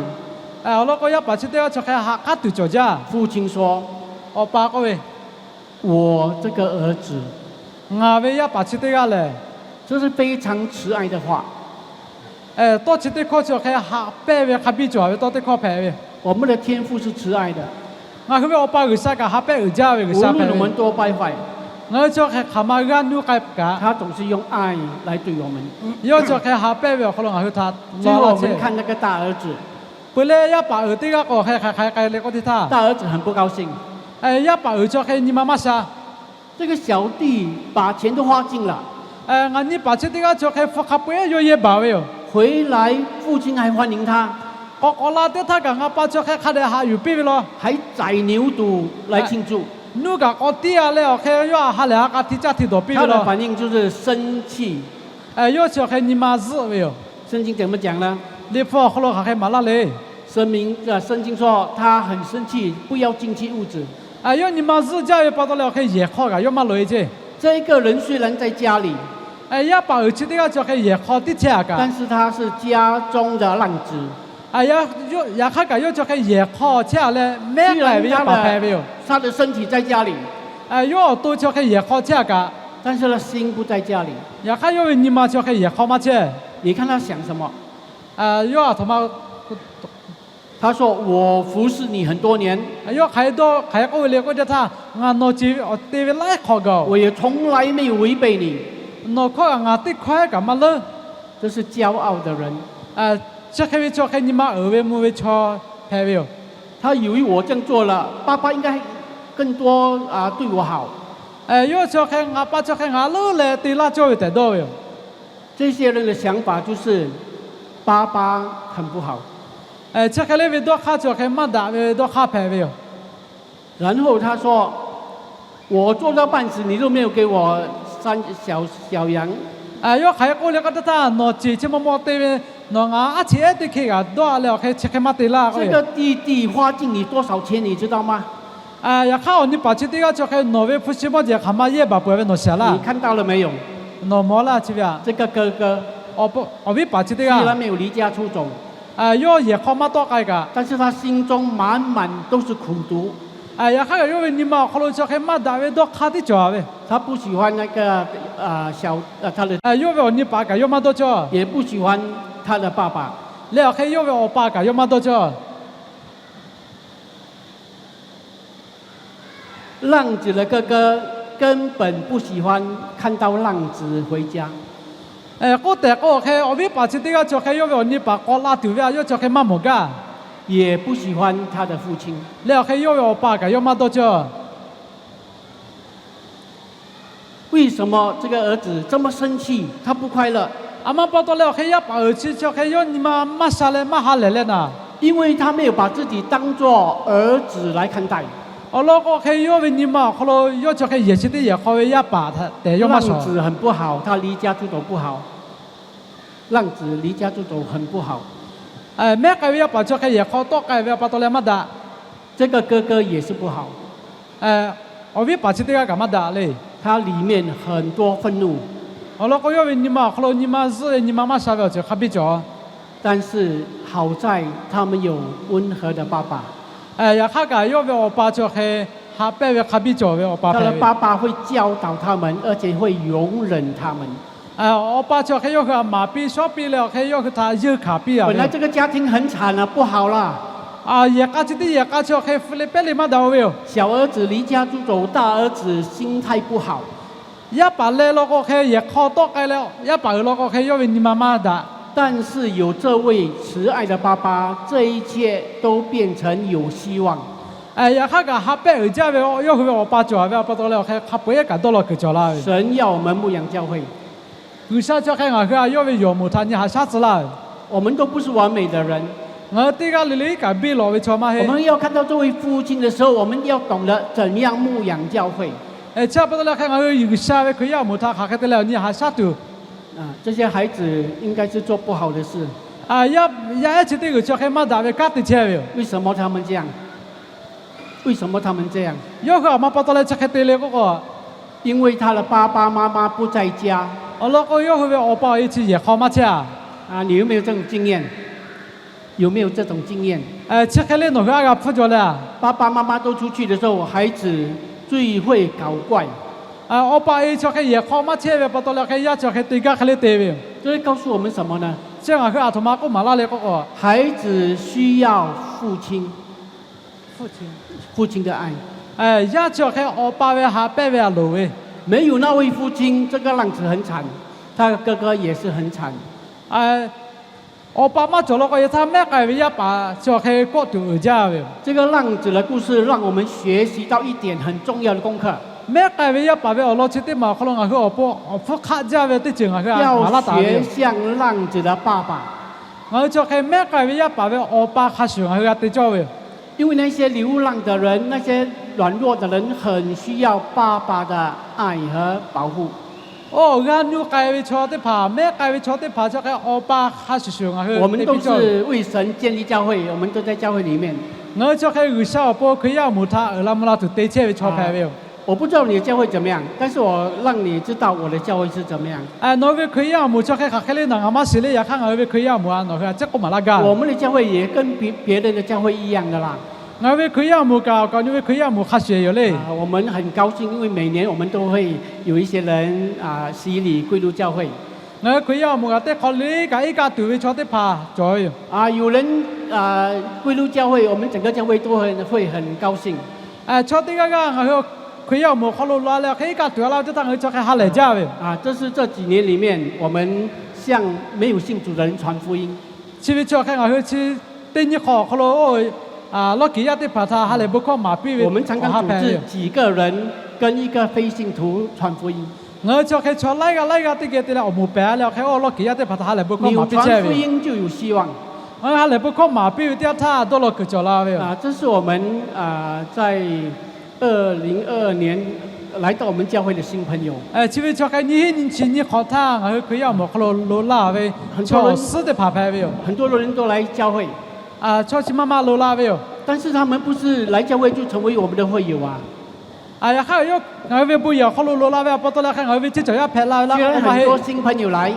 Awˬ lawn k'o, yaˇ paˍ chi teˇ g'aˇ chi awˬ hk'e haꞈ k'aˉ tuˬ cawˬ jaˇ. 父亲说， Awˬ pa k'oˆ ve, 我这个儿子， Ngaˬ ve yaˇ paˍ chi teˇ g'aˇ lehˬ, 这是非常慈爱的话。 Tawˇ chi teˇ hkawˇ chi awˬ hk'e haꞈ pehnˇ ve hk'a biˇ cawˬ ve tawˇ teˇ hkawˇ hpehꞈ ve yoˬ. 我们的天父是慈爱的， Ngaˬ hui ve Awˬ pa G'uiˬsha kaꞈ haꞈ pehnˇ uiˍ jaˇ ve G'uiˬsha hpehꞈ ve yoˬ. 无论我们多败坏， Ngaˬ hui chi hk'e hk'aˬ ma g'aˇ nuˇ k'ai kaꞈ, 他总是用爱来对我们。 Yawˇ chi hk'e haꞈ pehnˇ ve awˬ hk'aw lo ngaˬ hui htaꞈ law laˇ chehˇ. 最后我们看那个大儿子， Peuˬ leh yaˇ paˍ uiˍ teˇ g'aˇ k'o hk'e hk'aˬ hk'e k'ai le k'oˆ teˇ htaˇ, 大儿子很不高兴。 Yaˇ paˍ uiˍ chi hk'e nyi ma maˇ sha. 这个小弟把钱都花尽了， Ngaˬ nyi paˍ chi teˇ g'aˇ chi hk'e hpu hk'a peu-eˬ yawˇ yehˇ baˬ ve yoˬ. 回来，父亲还欢迎他， K'awꞈ k'awꞈ la teˇ htaˇ kaꞈ ngaˬ pa chi hk'e hk'a dehꞈ haꞈ yuˬ piˇ ve law. 还宰牛犊来庆祝。 Nuˇ kaꞈ k'awꞈ tiˉ-a leh awˬ hk'e yawˇ htaꞈ ha lehˬ ha k'a hti caˇ hti dawˬ piˇ ve law. 他的反应就是生气。 Yawˇ chi awˬ hk'e nyi ma zuhˆ ve yoˬ. 圣经怎么讲呢？ Liꞈ hpu awˬ hk'aw lo hk'aˬ hk'e maˍ laˇ le. 圣经，呃，圣经说他很生气，不要进去屋子。 Yawˇ nyi ma zuhˆ jaˇ ve pa taw leh awˬ hk'e yehˬ hk'aw kaꞈ yawˇ maˇ loꞈ-e ceˇ. 这个人虽然在家里， Yaˇ paˍ uiˍ chi teˇ g'aˇ chi awˬ hk'e yehˬ hk'aw tiˉ chehˇ-a kaꞈ, 但是他是家中的浪子。 Yaꞈ hk'aˇ kaꞈ yawˇ chi awˬ hk'e yehˬ hk'aw chehˇ-a leh mehˉ k'ai ve yaˇ paˍ hpehꞈ ve yoˬ. 他的身体在家里， Yawˇ awˬ to chi awˬ hk'e yehˬ hk'aw chehˇ-a kaꞈ, 但是他心不在家里。 Yaꞈ hk'aˇ yawˇ ve nyi ma chi awˬ hk'e yehˬ hk'aw maˇ chehˇ. 你看他想什么？ Yawˇ aˬ htoꞈ ma 他说，我服侍你很多年， Yawˇ hk'aˬ hk'e dawˇ hk'aˬ hk'e k'oˆ ve le k'oˆ teˇ htaˇ, Ngaˬ nawˬ ceˬ awˬ te ve laiˉ hk'awꞈ gaˬ-oˬ. 我也从来没有违背你。 Nawˬ hkawˇ kaꞈ ngaˬ teˇ hkawehˉ kaꞈ maˇ leuˉ. 这是骄傲的人。 Chi hk'e ve chi awˬ hk'e nyi ma uiˍ ve mvuh ve chaw hpehꞈ ve yoˬ. 他以为我这样做了，爸爸应该更多，啊，对我好。 Yawˇ chi awˬ hk'e ngaˬ pa chi awˬ hk'e ngaˬ leuˉ leh te laˇ cawˇ ve tehꞈ dawˇ ve yoˬ. 这些人的想法就是，爸爸很不好。 Chi hk'e le ve dawˇ hk'aˇ chi awˬ hk'e maˇ daꞈ ve dawˇ hk'aˇ hpehꞈ ve yoˬ. 然后他说，我做到半死，你都没有给我三，小，小羊。 Yawˇ hk'aˬ hk'e k'oˆ le k'oˆ teˇ htaˇ, Nawˬ ceˬ chi maw maw te ve, nawˬ ngaˬ aˉ cheꞈ ehˉ teˇ hkeh kaꞈ dawˇ-a leh awˬ hk'e chi hk'e maˇ te laˇ k'o. 这个弟弟花尽你多少钱，你知道吗？ Yaꞈ hk'aˇ awˬ nyi paˍ chi teˇ g'aˇ chi awˬ hk'e nawˬ ve hpu shi mawˇ jeˬ hk'aˬ ma yehˇ baˬ peuˬ ve nawˬ shiˍ laˇ. 你看到了没有？ Nawˬ mawˬ laˇ chi ve aꞈ. 这个哥哥， Awˬ viˉ paˍ chi teˇ g'aˇ, 虽然没有离家出走， yawˇ yehˬ hk'aw maˇ tawˆ k'ai kaꞈ, 但是他心中满满都是苦毒。 Yaꞈ hk'aˇ kaꞈ yawˇ ve nyi ma awˬ hk'aw lo chi awˬ hk'e maˇ daꞈ ve dawˇ hk'aˇ tiˉ cawˬ ve. 他不喜欢那个，呃，小，呃，他的， Yawˇ ve awˬ nyi paˍ kaꞈ yawˇ maˇ dawˇ cawˇ. 也不喜欢他的爸爸。 Leh awˬ hk'e yawˇ ve awˬ pa kaꞈ yawˇ maˇ dawˇ cawˇ. 浪子的哥哥根本不喜欢看到浪子回家。 K'oˆ tehꞈ k'o, awˬ hk'e awˬ viˉ paˍ chi teˇ g'aˇ chi awˬ hk'e yawˇ ve awˬ nyi paˍ k'awꞈ la tuˬ ve aꞈ yawˇ chi awˬ hk'e maˇ mawˬ gaˇ. 也不喜欢他的父亲。 Leh awˬ hk'e yawˇ ve awˬ pa kaꞈ yawˇ maˇ dawˇ cawˇ. 为什么这个儿子这么生气，他不快乐？ Aˬ ma pa taw leh awˬ hk'e yaˇ paˍ uiˍ chi chi awˬ hk'e yawˇ nyi ma maˇ sha leh maˇ ha lehˬ leh naˍ. 因为他没有把自己当作儿子来看待。 Awˬ lawn k'o, awˬ hk'e yawˇ ve nyi ma awˬ hk'aw lo yawˇ chi awˬ hk'e yehˬ chi teˇ yehˬ hk'aw ve yaˇ paˍ tehꞈ yawˇ maˇ shawˍ. 浪子很不好，他离家出走不好。 Mehˉ k'ai ve yaˇ paˍ chi awˬ hk'e yehˬ hk'aw tawˆ k'ai ve pa taw leh maˇ daꞈ. 这个哥哥也是不好。 Awˬ viˉ paˍ chi teˇ g'aˇ kaꞈ maˇ daꞈ le. 他里面很多愤怒。 Awˬ lawn k'o, yawˇ ve nyi ma awˬ hk'aw lo nyi ma zuhˆ ve nyi ma maˇ sha ve awˬ ceuˬ hk'a biˇ cawˬ. 但是好在他们有温和的爸爸。 Yaꞈ hk'aˇ kaꞈ yawˇ ve awˬ pa chi awˬ hk'e haꞈ pehnˇ ve hk'a biˇ cawˬ ve awˬ pa hpehꞈ ve. 他的爸爸会教导他们，而且会容忍他们。 Awˬ pa chi awˬ hk'e yawˇ hui htaꞈ maˍ piˇ shawˉ piˇ leh awˬ hk'e yawˇ hui htaꞈ yeunˇ hkanˍ piˇ-a ve. 本来这个家庭很惨啊，不好啦。 Yehˬ k'a chi teˇ yehˬ k'a chi awˬ hk'e hpu le pehˉ le maˇ daꞈ-o ve yoˬ. 小儿子离家出走，大儿子心态不好。 Yaˇ paˍ leh law k'o, awˬ hk'e yehˬ hk'aw tawˆ k'ai leh yaˇ paˍ uiˍ law k'o, awˬ hk'e yawˇ ve nyi ma maˇ daꞈ. 但是有这位慈爱的爸爸，这一切都变成有希望。 Yaꞈ hk'aˇ kaꞈ, haꞈ pehnˇ uiˍ jaˇ ve yawˇ hui ve awˬ pa cawˬ ve pa taw leh awˬ hk'e hk'a peu-eˬ kaꞈ dawˇ law kuiˬ cawˬ la ve. 神要我们牧养教会。 G'uiˬsha chi awˬ hk'e ngaˬ hui htaꞈ yawˇ ve yawˬ moˍ htaꞈ nyi haꞈ shaˉ tcuh laˇ ve. 我们都不是完美的人。 Ngaˬ hui teˇ g'aˇ le le iˉ kaꞈ biˇ lawꞈ ve chaw maˇ heˆ. 我们要看到这位父亲的时候，我们要懂得怎样牧养教会。 Chi pa taw leh awˬ hk'e ngaˬ hui G'uiˬsha ve Hkriꞈ yaˇ awˬ moˍ htaꞈ hk'aˬ hk'e te leh awˬ nyi haꞈ shaˉ tuˬ. 这些孩子应该是做不好的事。 Yaˇ ehˉ chi teˇ g'uiˬ chi awˬ hk'e maˇ daꞈ ve kanˉ te chehˇ ve yoˬ. 为什么他们这样？为什么他们这样？ Yawˇ hui aˬ ma pa taw leh chi hk'e te le k'oˆ k'o, 因为他的爸爸妈妈不在家。Awˬ lawn k'o, yawˇ hui ve awˬ pa awˬ e chi yehˬ hk'aw maˇ chehˇ a. 你有没有这种经验？有没有这种经验？ Chi hk'e le nawˬ hui a g'a hpfuhˇ jaw le a. 爸爸妈妈都出去的时候，孩子最会搞怪。 Awˬ pa awˬ e chi hk'e yehˬ hk'aw maˇ chehˇ ve pa taw leh hk'e yaˇ chi hk'e te gaˇ hk'e le te ve yoˬ. 这告诉我们什么呢？ Chi ngaˬ hui aˬ htoꞈ ma k'oˆ maˍ laˇ le k'o, 孩子需要父亲，父亲的爱。 Yaˇ chi hk'e awˬ pa ve haꞈ pehnˇ ve a loˍ ve. 没有那位父亲，这个浪子很惨，他哥哥也是很惨。 Awˬ pa maˇ cawˬ law k'o, yaꞈ htaˇ mehˉ k'ai ve yaˇ paˍ chi hk'e kawˆ tuˬ uiˍ jaˇ ve yoˬ. 这个浪子的故事让我们学习到一点很重要的功课。 Mehˉ k'ai ve yaˇ paˍ ve awˬ lawn chi teˇ maˬ awˬ hk'aw lo ngaˬ hui awˬ pon awˬ hpfuhˇ hk'aˆ jaˇ ve teˇ ceuˬ ngaˬ hui a maˍ laˇ taˍ ve yoˬ. 要学像浪子的爸爸。 Ngaˬ hui chi hk'e mehˉ k'ai ve yaˇ paˍ ve awˬ pa hk'a shuˍ ngaˬ hui g'a te cawˇ ve yoˬ. 因为那些流浪的人，那些软弱的人，很需要爸爸的爱和保护。 Oˇ, g'aˇ nuˇ k'ai ve chaw teˇ hpaˍ, mehˉ k'ai ve chaw teˇ hpaˍ chi hk'e awˬ pa hk'a shuˍ shuˍ ngaˬ hui te piˇ cawˇ ve yoˬ. 我们都是为神建立教会，我们都在教会里面。 Ngaˬ hui chi hk'e G'uiˬsha awˬ pon Hkriꞈ yaˇ awˬ moˍ htaꞈ uiˍ la mvuh la tuˬ te chehˇ ve chaw hpehꞈ ve yoˬ. 我不知道你的教会怎么样，但是我让你知道我的教会是怎么样。 Nawˬ hui ve Hkriꞈ yaˇ awˬ moˍ chi hk'e hk'aˬ hk'e le naˬ ngaˬ maˇ shiˍ le. Yaꞈ hk'aˇ ngaˬ hui ve Hkriꞈ yaˇ awˬ moˍ a nawˬ hui a ciˉ k'oˆ maˍ laˇ gaˇ. 我们的教会也跟别别人的教会一样的啦。 Ngaˬ hui ve Hkriꞈ yaˇ awˬ moˍ kaꞈ awˬ kaꞈ nyi ve Hkriꞈ yaˇ awˬ moˍ hk'a shuˍ yoˬ le. 我们很高兴，因为每年我们都会有一些人啊洗礼归入教会。 Ngaˬ hui Hkriꞈ yaˇ awˬ moˍ kaꞈ teˇ hk'awꞈ le kaꞈ iˉ kaˆ tuˬ ve chaw teˇ hpaˍ cawˬ ve yoˬ. 啊，有人啊归入教会，我们整个教会都会会很高兴。 Chaw teˇ g'aˇ g'aˇ ngaˬ hui Hkriꞈ yaˇ awˬ moˍ awˬ hk'aw lo la leh hk'e iˉ kaˆ tuˬ a laˇ ve teˇ htaˇ ngaˬ hui chi hk'e ha lehˬ jaˇ ve yoˬ. 啊，这是这几年里面我们向没有信主的人传福音。 Chi ve chi awˬ hk'e ngaˬ hui chi teˇ nyi hk'aw awˬ hk'aw lo lawˇ kiˍ yaˇ teˇ hpaˍ htaꞈ ha lehˬ bon hkawˇ maˍ piˇ ve awˬ ha hpehꞈ ve yoˬ. 我们常常组织几个人跟一个非信徒传福音。 Ngaˬ hui chi hk'e chaw laiˉ g'aˇ laiˉ g'aˇ teˇ geh te leh awˬ moˍ pehˍ leh awˬ hk'e oˇ lawˇ kiˍ yaˇ teˇ hpaˍ htaꞈ ha lehˬ bon hkawˇ maˍ piˇ chehˇ ve yoˬ. 有传福音就有希望。 Ngaˬ hui ha lehˬ bon hkawˇ maˍ piˇ ve teˇ yanˇ htaˇ dawˇ law kuiˬ cawˬ la ve yoˬ. 这是我们啊在二零二年来到我们教会的新朋友。 Chi ve chi hk'e nyiˇ hinˉ nyiˇ chi nyiˇ hk'awꞈ htaˇ ngaˬ hui Hkriꞈ yaˇ awˬ moˍ awˬ hk'aw lo lo laˇ ve chaw awˬ suhˉ teˇ hpaˍ hpehꞈ ve yoˬ. 很多人都来教会。 Chaw chi ma ma lo la ve yoˬ. 但是他们不是来教会就成为我们的会友啊。 Yaꞈ hk'aˇ, ngaˬ hui ve bon yehˬ awˬ hk'aw lo lo la ve a pa taw leh hk'e ngaˬ hui ve ceˇ cawˬ yaˇ hpehꞈ la ve laˇ k'o maˇ heˆ. 虽然很多新朋友来，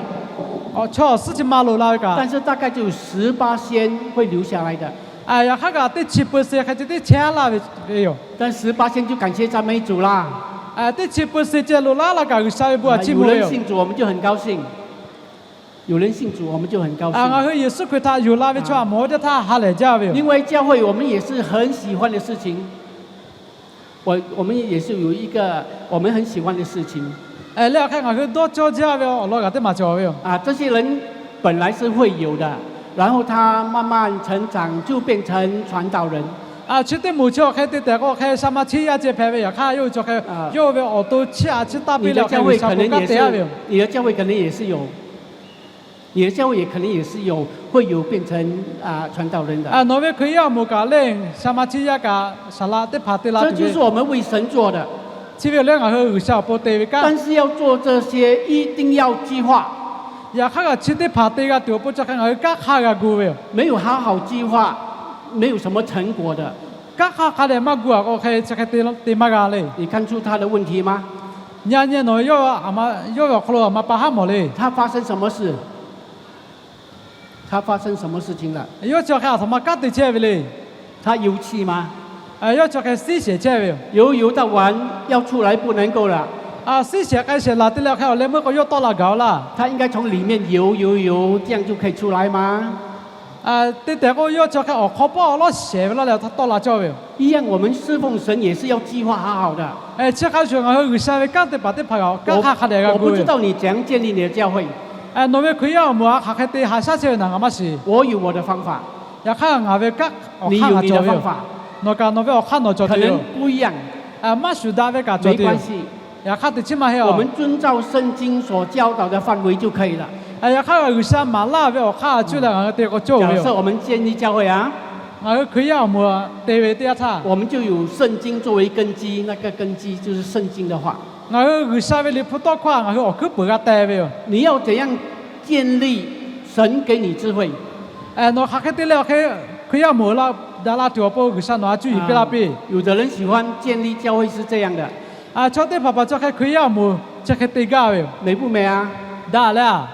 Chaw awˬ suhˉ chi ma lo la ve kaꞈ, 但是大概就十八仙会留下来的。 Yaꞈ hk'aˇ kaꞈ teˇ chi peu se hk'e chi teˇ chehˇ laˇ ve yoˬ. 但十八仙就感谢赞美主啦。 Teˇ chi peu se ceh lo laˇ laˇ kaꞈ G'uiˬsha ve bon a ciˉ mvuh ve yoˬ. 有人信主，我们就很高兴。 有人信主，我们就很高兴。 Ngaˬ hui Yeˍsuˆ Hkriꞈ htaꞈ yuˬ la ve chaw a mawˬ ve teˇ htaˇ ha lehˬ jaˇ ve yoˬ. 另外，教会我们也是很喜欢的事情。我我们也是有一个我们很喜欢的事情。 Leh awˬ hk'e ngaˬ hui dawˇ cawˇ jaˇ ve awˬ lawn g'aꞈ teˇ maˬ cawˬ ve yoˬ. 这些人本来是会友的，然后他慢慢成长，就变成传道人。 Chi teˇ moˍ chi awˬ hk'e te tehꞈ k'o hk'e sha ma chiˇ yaˇ ceh hpehꞈ ve. Yaꞈ hk'aˇ yawˇ hui chi hk'e yawˇ hui ve awˬ to chiˇ a chiˇ taˇ piˇ leh awˬ hk'e G'uiˬsha bon kanˉ te a ve yoˬ. 你的教会可能也是有，你的教会也可能也是有会友变成啊传道人的。 Nawˬ ve Hkriꞈ yaˇ awˬ moˍ kaꞈ lehˬ sha ma chiˇ yaˇ kaꞈ saˍ laꞈ teˇ hpaˍ te la tuˬ ve. 这就是我们为神做的。 Chi ve yoˬ lehˬ ngaˬ hui G'uiˬsha awˬ pon te ve kanˉ. 但是要做这些，一定要计划。 Yaꞈ hk'aˇ kaꞈ chi teˇ hpaˍ te g'a tuˬ awˬ pon chi hk'e ngaˬ hui kanˉ hk'a g'a gu ve yoˬ. 没有好好计划，没有什么成果的。 Kanˉ hk'a hk'a dehꞈ maˇ gu a k'o hk'e chi hk'e te maˇ g'a le. 你看出他的问题吗？ Nyi nyi nawˬ yawˇ ve awˬ hk'aw lo a ma pa haˉ mawˬ le. 他发生什么事？他发生什么事情了？ Yawˇ chi awˬ hk'e aˬ htoꞈ ma kanˉ te chehˇ ve le. 他油气吗？ Yawˇ chi awˬ hk'e siˉ shehˍ chehˇ ve yoˬ. 油油到完，要出来不能够了。 Siˉ shehˍ k'ai shehˍ laˬ te leh awˬ hk'e awˬ leh meuˇ k'o yawˇ tawˆ la gaˬ-oˬ laˇ. 他应该从里面油油油，这样就可以出来吗？ Te tehꞈ k'o yawˇ chi awˬ hk'e awˬ hk'aw pawˆ lawˉ shehˍ ve laˇ leh tawˆ la cawˇ ve yoˬ. 一样，我们侍奉神也是要计划好好的。 Chi hk'a shuˍ ngaˬ hui G'uiˬsha ve kanˉ te paˍ teˇ hpaˍ kaꞈ kanˉ hk'a dehꞈ g'a gu ve yoˬ. 我不知道你怎样建立你的教会。 Nawˬ ve Hkriꞈ yaˇ awˬ moˍ a hk'aˬ hk'e te haꞈ shaˉ chehˇ ve naˬ ngaˬ maˇ shiˍ. 我有我的方法。 Yaꞈ hk'aˇ ngaˬ ve kanˉ awˬ hk'aˇ ngaˬ cawˬ ve yoˬ. Nawˬ kaꞈ nawˬ ve awˬ hk'aˇ nawˬ cawˬ ve yoˬ. 可能不一样。 Maˇ shuˍ daꞈ ve kaꞈ cawˬ ve yoˬ. 没关系。 Yaꞈ hk'aˇ teꞈ chiˉ maˇ heˆ. 我们遵照圣经所教导的范围就可以了。 Yaꞈ hk'aˇ G'uiˬsha maˍ laˇ ve awˬ hk'aˇ a cuˇ leh ngaˬ hui te k'o cawˬ ve yoˬ. 假设我们建立教会啊， Ngaˬ hui Hkriꞈ yaˇ awˬ moˍ te ve teˇ yanˇ htaˇ, 我们就有圣经做为根基，那个根基就是圣经的话。 Ngaˬ hui G'uiˬsha ve Liꞈ hpu tawˇ hkawˇ htaꞈ ngaˬ hui awˬ hkuiˉ peuˬ g'a teh ve yoˬ. 你要怎样建立神给你智慧？ Nawˬ hk'aˬ hk'e te leh awˬ hk'e Hkriꞈ yaˇ awˬ moˍ daꞈ la tuˬ awˬ pon G'uiˬsha nawˬ a cuˇ yiˍ piˇ laˇ piˇ. 有的人喜欢建立教会是这样的。 Chaw teˇ hpaˍ hpaˍ chi hk'e Hkriꞈ yaˇ awˬ moˍ chi hk'e te gaˇ ve yoˬ. 每不每啊？ Daꞈ leh a,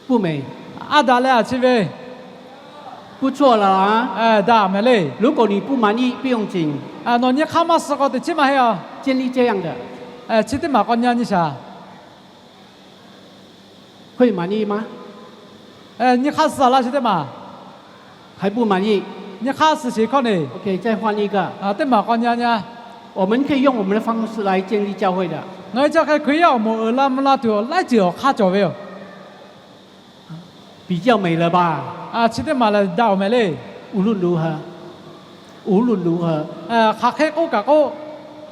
不美, a daꞈ leh a chi ve, 不错了啊。 Daꞈ mehˍ le. 如果你不满意，不用紧。 Nawˬ nyi hk'aˇ maˇ suh k'o teꞈ chiˉ maˇ heˆ a. 建立这样的， Chi teˇ maˬ k'awꞈ nyi nyi shaˍ. 会满意吗？ Nyi hk'aˇ suh laˇ chi teˇ maˬ. 还不满意。 Nyi hk'aˇ suh sheˍ hkawˇ ne. OK，再换一个。 Teˇ maˬ k'awꞈ nyi nyi. 我们可以用我们的方式来建立教会的。 Ngaˬ hui chi hk'e Hkriꞈ yaˇ awˬ moˍ uiˍ la mvuh la tuˬ laiˉ ceuˬ awˬ hk'aˇ cawˬ ve yoˬ. 比较美了吧？ Chi teˇ maˬ lehˬ daꞈ-oˬ mehˍ le. 无论如何，无论如何， Hk'aˬ hk'e k'oˆ kaꞈ k'o,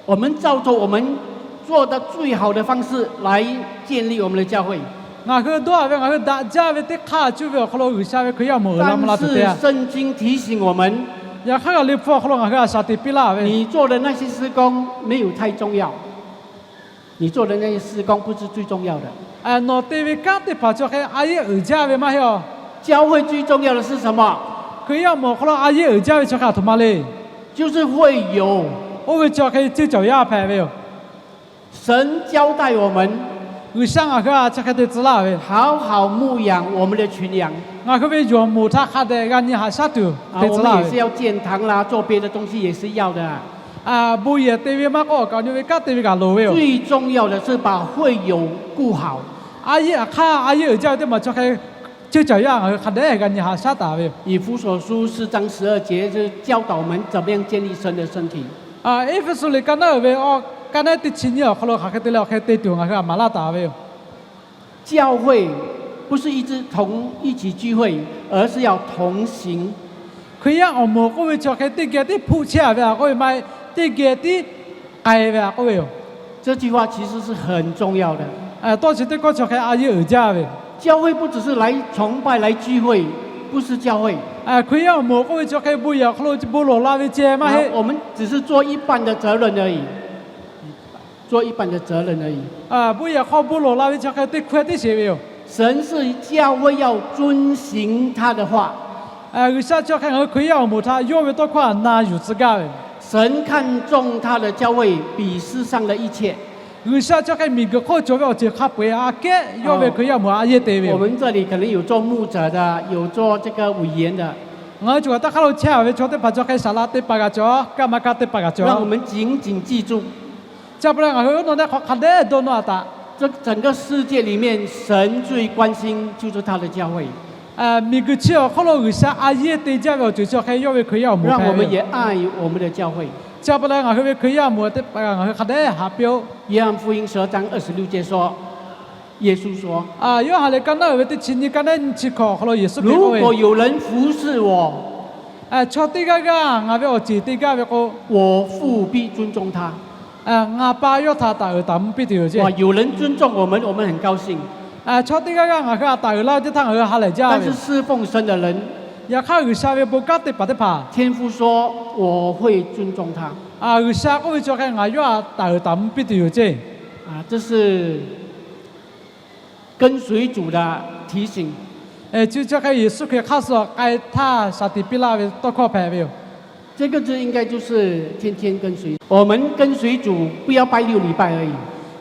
我们照着我们做的最好的方式来建立我们的教会。 Ngaˬ hui dawˇ-a ve ngaˬ hui daꞈ jaˇ ve teˇ hk'aˇ cuˇ ve awˬ hk'aw lo G'uiˬsha ve Hkriꞈ yaˇ awˬ moˍ uiˍ la mvuh la tuˬ te-a. 但是圣经提醒我们， Yaꞈ hk'aˇ Liꞈ hpu awˬ hk'aw lo ngaˬ hui a shaˍ teꞈ piˇ laˇ ve, 你做的那些事工没有太重要，你做的那些事工不是最重要的。 Nawˬ te ve kanˉ teˇ hpaˍ chi hk'e a yehˉ uiˍ jaˇ ve maˇ heˆ-a. 教会最重要的是什么？ Hkriꞈ yaˇ awˬ moˍ awˬ hk'aw lo a yehˉ uiˍ jaˇ ve chi hk'e aˬ htoꞈ ma le. 就是会友。 Oˇ ve chi hk'e ceuˇ caˬ yaˇ hpehꞈ ve yoˬ. 神交代我们， G'uiˬsha ngaˬ hui a chi hk'e te tcuh laˇ ve, 好好牧养我们的群羊。 Ngaˬ hui ve yawˬ moˍ htaꞈ hk'a dehꞈ g'a nyi haꞈ shaˉ tuˬ te tcuh laˇ ve. 我们也是要建堂啦，做别的东西也是要的。 Bon yehˬ te ve maˇ k'oˆ, awˬ kaꞈ awˬ nyi ve kanˉ te ve kaꞈ loˍ ve yoˬ. 最重要的是把会友顾好。 A yehˉ aˬ hk'aˇ a yehˉ uiˍ jaˇ ve teˇ maˬ chi hk'e ceuˇ caˬ yaˇ ngaˬ hui hk'a dehꞈ g'a nyi haꞈ shaˉ taˍ ve yoˬ. 以弗所书四章十二节是教导我们怎么样建立神的身体。 Eˇfeˇsuꞈ liꞈ ka naˉ uiˍ ve awˬ ka naˉ teˇ chi nyiˇ awˬ hk'aw lo hk'aˬ hk'e te leh awˬ hk'e te tuˬ ngaˬ hui a maˍ laˇ taˍ ve yoˬ. 教会不是一直同一起聚会，而是要同行。 Hkriꞈ yaˇ awˬ moˍ k'oˆ ve chi hk'e teˇ geh tiˉ hpuˆ chehˇ-a ve a k'oˆ ve maˇ heˆ, teˇ geh tiˉ k'ai ve a k'oˆ ve yoˬ. 这句话其实是很重要的。 Tawˇ chi teˇ kawˇ chi hk'e a yehˉ uiˍ jaˇ ve. 教会不只是来崇拜、来聚会，不是教会。 Hkriꞈ yaˇ awˬ moˍ k'oˆ ve chi hk'e bon yehˬ awˬ hk'aw lo bon lawˬ la ve ceh maˇ heˆ. 我们只是做一半的责任而已，做一半的责任而已。 Bon yehˬ hk'aw bon lawˬ la ve chi hk'e teˇ hkawehˇ teˇ sheˍ ve yoˬ. 神是教会要遵行他的话。 G'uiˬsha chi hk'e ngaˬ hui Hkriꞈ yaˇ awˬ moˍ htaꞈ yawˇ ve tawˇ hkawˇ htaꞈ na yuˬ tcuh gaˇ ve. 神看重他的教会比世上的一切。 G'uiˬsha chi hk'e miˬguiˬ hk'oˆ cawˬ ve awˬ ceuˬ hk'a peu-eˬ aꞈ kehˉ yawˇ ve Hkriꞈ yaˇ awˬ moˍ a yehˉ te ve yoˬ. 我们这里可能有做牧者的，有做这个委员的。 Ngaˬ hui cawˬ kaꞈ teˇ hk'aˇ lo chehˇ-a ve chaw teˇ hpaˍ chi hk'e saˍ laꞈ teˇ hpaˍ g'a cawˬ, kaˇ maˇ kaˇ teˇ hpaˍ g'a cawˬ. 让我们紧紧记住， Chi pa taw leh ngaˬ hui oˇ naw nehˆ hk'aw hk'a dehꞈ dawˇ nawˇ-a taꞈ. 这整个世界里面，神最关心就是他的教会。 Miˬguiˬ chi awˬ hk'oˆ lo G'uiˬsha a yehˉ te jaˇ ve awˬ ceuˬ chi hk'e yawˇ ve Hkriꞈ yaˇ awˬ moˍ hpehꞈ ve yoˬ. 让我们也爱我们的教会。 Chi pa taw leh ngaˬ hui ve Hkriꞈ yaˇ awˬ moˍ teˇ hpaˍ ngaˬ hui hk'a dehꞈ haꞈ piˇ-oˆ. 约翰福音十二章二十六节说，耶稣说， Yoˇhanˬ liꞈ ka naˉ uiˍ ve teˇ chi nyi ka naˉ nyi chi hkawꞈ awˬ hk'aw lo Yeˍsuˆ Hkriꞈ k'oˆ ve, 如果有人服侍我， Chaw teˇ g'aˇ g'aˇ ngaˬ ve awˬ ceˬ te gaˇ ve k'o, 我父必尊重他。 Ngaˬ Pa yawˇ htaꞈ taˍ uiˍ taˍ mvuh piˇ tuˬ yoˬ ceˇ. 哇，有人尊重我们，我们很高兴。 Chaw teˇ g'aˇ g'aˇ ngaˬ hui htaꞈ taˍ uiˍ laˇ ve teˇ htaˇ ngaˬ hui ha lehˬ jaˇ ve. 但是侍奉神的人， Yaꞈ hk'aˇ G'uiˬsha ve bon kanˉ te paˍ teˇ hpaˍ, 天父说，我会尊重他。 G'uiˬsha k'oˆ ve chi hk'e ngaˬ yawˇ htaꞈ taˍ uiˍ taˍ mvuh piˇ tuˬ yoˬ ceˇ. 这是跟随主的提醒。 Chi chi hk'e Yeˍsuˆ Hkriꞈ hk'aˇ suh k'ai htaˇ shaˍ tiꞈ piˇ laˇ ve tawˇ hkawˇ hpehꞈ ve yoˬ. 这个字应该就是天天跟随。我们跟随主，不要拜六礼拜而已。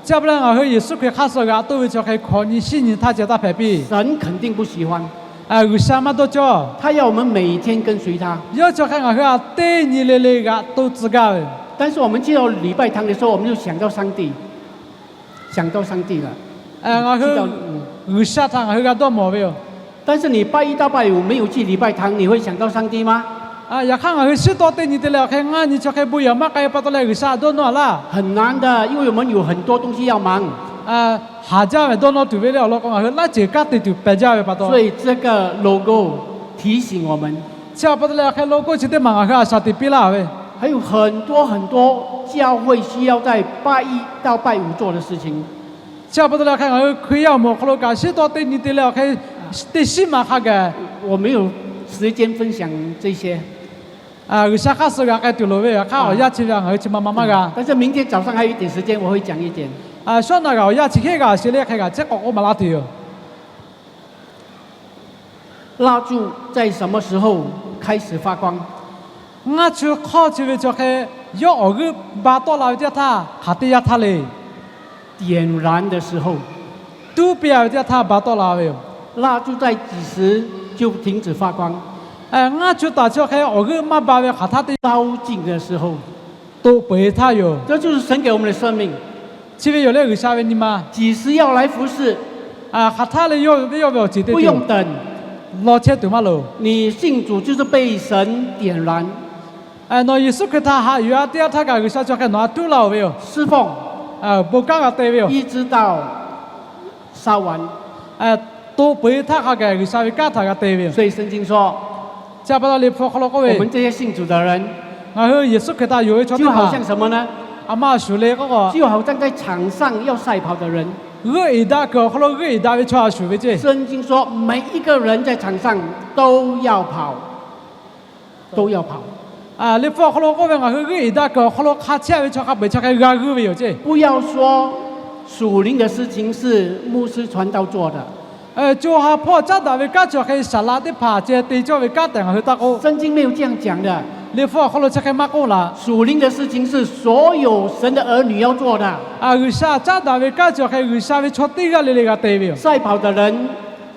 Chi pa taw leh ngaˬ hui Yeˍsuˆ Hkriꞈ hk'aˇ suh g'aꞈ toˇ ve chi hk'e hkawꞈ nyi shiˉ nyi htaˇ ceh taˇ hpehꞈ piˇ. 神肯定不喜欢。 G'uiˬsha maˇ dawˇ cawˇ. 他要我们每天跟随他。 Yawˇ chi hk'e ngaˬ hui htaꞈ teˇ nyi le le g'aꞈ toˇ tcuh gaˇ ve. 但是我们去到礼拜堂的时候，我们就想到上帝，想到上帝了。 Ngaˬ hui G'uiˬsha htaꞈ ngaˬ hui g'a dawˇ mawˬ ve yoˬ. 但是你拜一到拜五没有去礼拜堂，你会想到上帝吗？ Yaꞈ hk'aˇ ngaˬ hui shiˉ tawˆ teˇ nyi te leh awˬ hk'e ngaˇ nyi chi hk'e bon yehˬ maˇ k'ai pa taw leh G'uiˬsha htaꞈ dawˇ nawˇ-a laˇ. 很难的，因为我们有很多东西要忙。 Haˍ jaˇ ve dawˇ nawˇ tuˬ ve le awˬ lawn k'o ngaˬ hui laiˉ ceuˬ kanˉ te tuˬ pehˬ jaˇ ve pa taw. 所以这个 logo 提醒我们， Chi pa taw leh awˬ hk'e logo chi teˇ maˬ ngaˬ hui htaꞈ shaˍ tiꞈ piˇ laˇ ve. 还有很多很多教会需要在拜一到拜五做的事情。 Chi pa taw leh awˬ hk'e ngaˬ hui Hkriꞈ yaˇ awˬ moˍ awˬ hk'aw lo kaꞈ shiˉ tawˆ teˇ nyi te leh awˬ hk'e teˇ shiˉ maˬ hk'a gaˬ. 我没有时间分享这些。 G'uiˬsha hk'aˇ suh g'aꞈ k'ai tuˬ loˍ ve, yaꞈ hk'aˇ awˬ yanˇ chi ve ngaˬ hui chi ma ma maˇ g'a. 但是明天早上还有一点时间，我会讲一点。 Shawˉ naꞈ g'aꞈ awˬ yanˇ chi hk'e g'aꞈ sheˍ leh hk'e g'aꞈ chehˇ k'awꞈ k'oˆ maˍ laˇ tuˬ yoˬ. 蜡烛在什么时候开始发光？ Ngaˇ chu hk'awˇ chi ve chi hk'e yawˇ awˬ g'euˆ ba tawˆ la ve teˇ yanˇ htaˇ hk'aˬ teˇ yanˇ htaˇ le. 点燃的时候， tuˉ piˇ a ve teˇ yanˇ htaˇ ba tawˆ la ve yoˬ. 蜡烛在几时就停止发光， Ngaˇ chu taˍ chi awˬ hk'e awˬ g'euˆ maˇ ba ve hk'aˬ htaˇ teˇ, 烧尽的时候， toꞈ peuˬ e htaˇ yoˬ. 这就是神给我们的生命。 Chi ve yoˬ leh G'uiˬsha ve nyi ma. 几时要来服侍， Hk'aˬ htaˇ leh yawˇ ve awˬ ceˬ te, 不用等。 Law chehˇ tuˬ maˇ loˍ. 你信主就是被神点燃， Nawˬ Yeˍsuˆ Hkriꞈ htaꞈ haꞈ yuˬ a teˇ yanˇ htaˇ kaꞈ G'uiˬsha chi awˬ hk'e nawˬ a tuˉ laˇ oˬ ve yoˬ. 释放， Bon kanˉ g'a te ve yoˬ. 一直到烧完。 Toꞈ peuˬ e htaˇ hk'a gaˬ G'uiˬsha ve kanˉ htaꞈ g'a te ve yoˬ. 所以圣经说， Chi pa taw Liꞈ hpu awˬ hk'aw lo k'oˆ ve, 我们这些信主的人， Ngaˬ hui Yeˍsuˆ Hkriꞈ htaꞈ yonˍ ve chaw teˇ hpaˍ, 就好像什么呢？ a ma a shuˍ le k'oˆ k'o, 就好像在场上要赛跑的人。 G'euˆ eˍ daꞈ kuiˬ awˬ hk'aw lo g'euˆ eˍ daꞈ ve chaw a shuˍ ve ceˇ. 圣经说，每一个人在场上都要跑，都要跑。 Liꞈ hpu awˬ hk'aw lo k'oˆ ve, ngaˬ hui g'euˆ eˍ daꞈ kuiˬ awˬ hk'aw lo hk'a chehˇ ve chaw hk'a peu-eˬ chaw hk'e g'a g'euˆ ve yoˬ ceˇ. 不要说属灵的事情是牧师传道做的， Co ha hpawˇ caˉ daꞈ ve kanˉ chi awˬ hk'e saˍ laꞈ teˇ hpaˍ ceh te cawˇ ve kanˉ tehꞈ ngaˬ hui taˇ k'oˆ. 圣经没有这样讲的。 Liꞈ hpu awˬ hk'aw lo chi hk'e maˇ k'oˆ laˬ. 属灵的事情是所有神的儿女要做的。 G'uiˬsha caˉ daꞈ ve kanˉ chi awˬ hk'e G'uiˬsha ve chaw teˇ g'aˇ le le g'a te ve yoˬ. 赛跑的人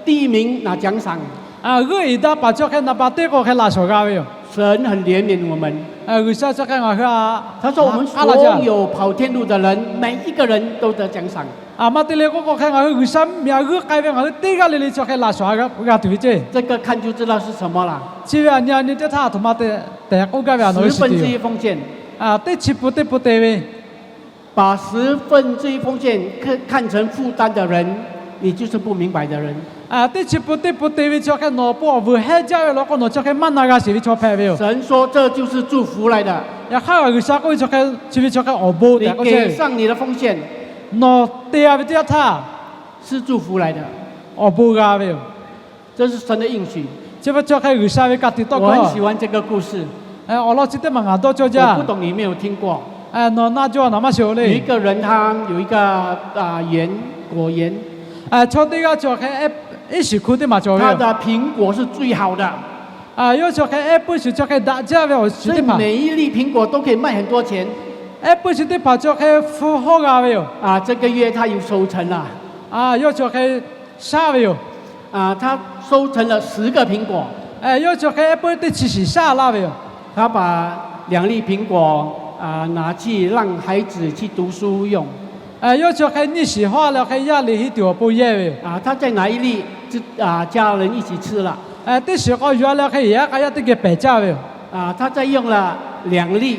第一名拿奖赏。 G'euˆ eˍ daꞈ paˍ chi awˬ hk'e naˍ baˬ teˇ k'o hk'e laꞈ shawˍ g'a ve yoˬ. 神很怜悯我们。 G'uiˬsha chi hk'e ngaˬ hui a, 他说我们所有跑天路的人，每一个人都得奖赏。 A ma te leh k'oˆ k'o hk'e ngaˬ hui G'uiˬsha mvuhˇmiˬ a g'euˆ k'ai ve ngaˬ hui teˇ g'aˇ le le chi awˬ hk'e laꞈ shawˍ g'a tuˬ ve ceˇ. 这个看就知道是什么了。 Chi ve a nyi a nyi teˇ htaˇ a htoꞈ ma tehꞈ k'oˆ gaˇ ve a nawˬ hui shiˍ tuˬ yoˬ. 十分之一奉献， Teˇ chi pun teˇ pun te ve. 把十分之一奉献看，看成负担的人，你就是不明白的人。 Teˇ chi pun teˇ pun te ve chi awˬ hk'e nawˬ awˬ pon awˬ vuiˬ hehnˇ jaˇ ve law k'o, nawˬ chi awˬ hk'e maˇ na g'a sheˍ ve chaw hpehꞈ ve yoˬ. 神说这就是祝福来的。 Yaꞈ hk'aˇ G'uiˬsha k'oˆ ve chi awˬ hk'e, chi ve chi awˬ hk'e awˬ bon tehꞈ k'oˆ chehˇ ve. 你给上你的奉献， Nawˬ te a ve teˇ yanˇ htaˇ 是祝福来的， awˬ bon g'a ve yoˬ. 这是神的应许。 Chi ve chi awˬ hk'e G'uiˬsha ve ka tiꞈ tawˆ k'o, 我很喜欢这个故事， awˬ lawn chi teˇ maˬ ngaˬ dawˇ cawˇ jaˇ. 我不懂你有没有听过。 Nawˬ na jaw nawˬ maˇ shiˍ-oˬ le. 有一个人，他有一个，啊，园，果园。 Chaw teˇ g'aˇ chi awˬ hk'e iˉ shiˍ hku teˇ maˬ cawˬ ve yoˬ. 他的苹果是最好的。 Yawˇ chi awˬ hk'e ehˉ puiˇ shiˍ chi awˬ hk'e daꞈ jaˇ ve awˬ shiˍ teˇ hpaˍ. 所以每一粒苹果都可以卖很多钱。 Ehˉ puiˇ shiˍ teˇ hpaˍ chi awˬ hk'e hpu hawˇ g'a ve yoˬ. 啊，这个月他又收成了。 Yawˇ chi awˬ hk'e shaˉ ve yoˬ. 啊，他收成了十个苹果。 Yawˇ chi awˬ hk'e ehˉ puiˇ teˇ chi shiˍ shaˉ laˇ ve yoˬ. 他把两粒苹果，啊，拿去让孩子去读书用。 Yawˇ chi awˬ hk'e nyiˇ shiˍ hawˇ leh awˬ hk'e yaˇ liꞈ henˇ tuˬ awˬ pon yehˇ ve yoˬ. 啊，他再拿一粒，啊，家人一起吃了。 Teˇ shiˍ k'awꞈ yuˬ a leh awˬ hk'e yaꞈ yaˇ k'a yaˇ teˇ geh pehˬ caˇ ve yoˬ. 啊，他再用了两粒，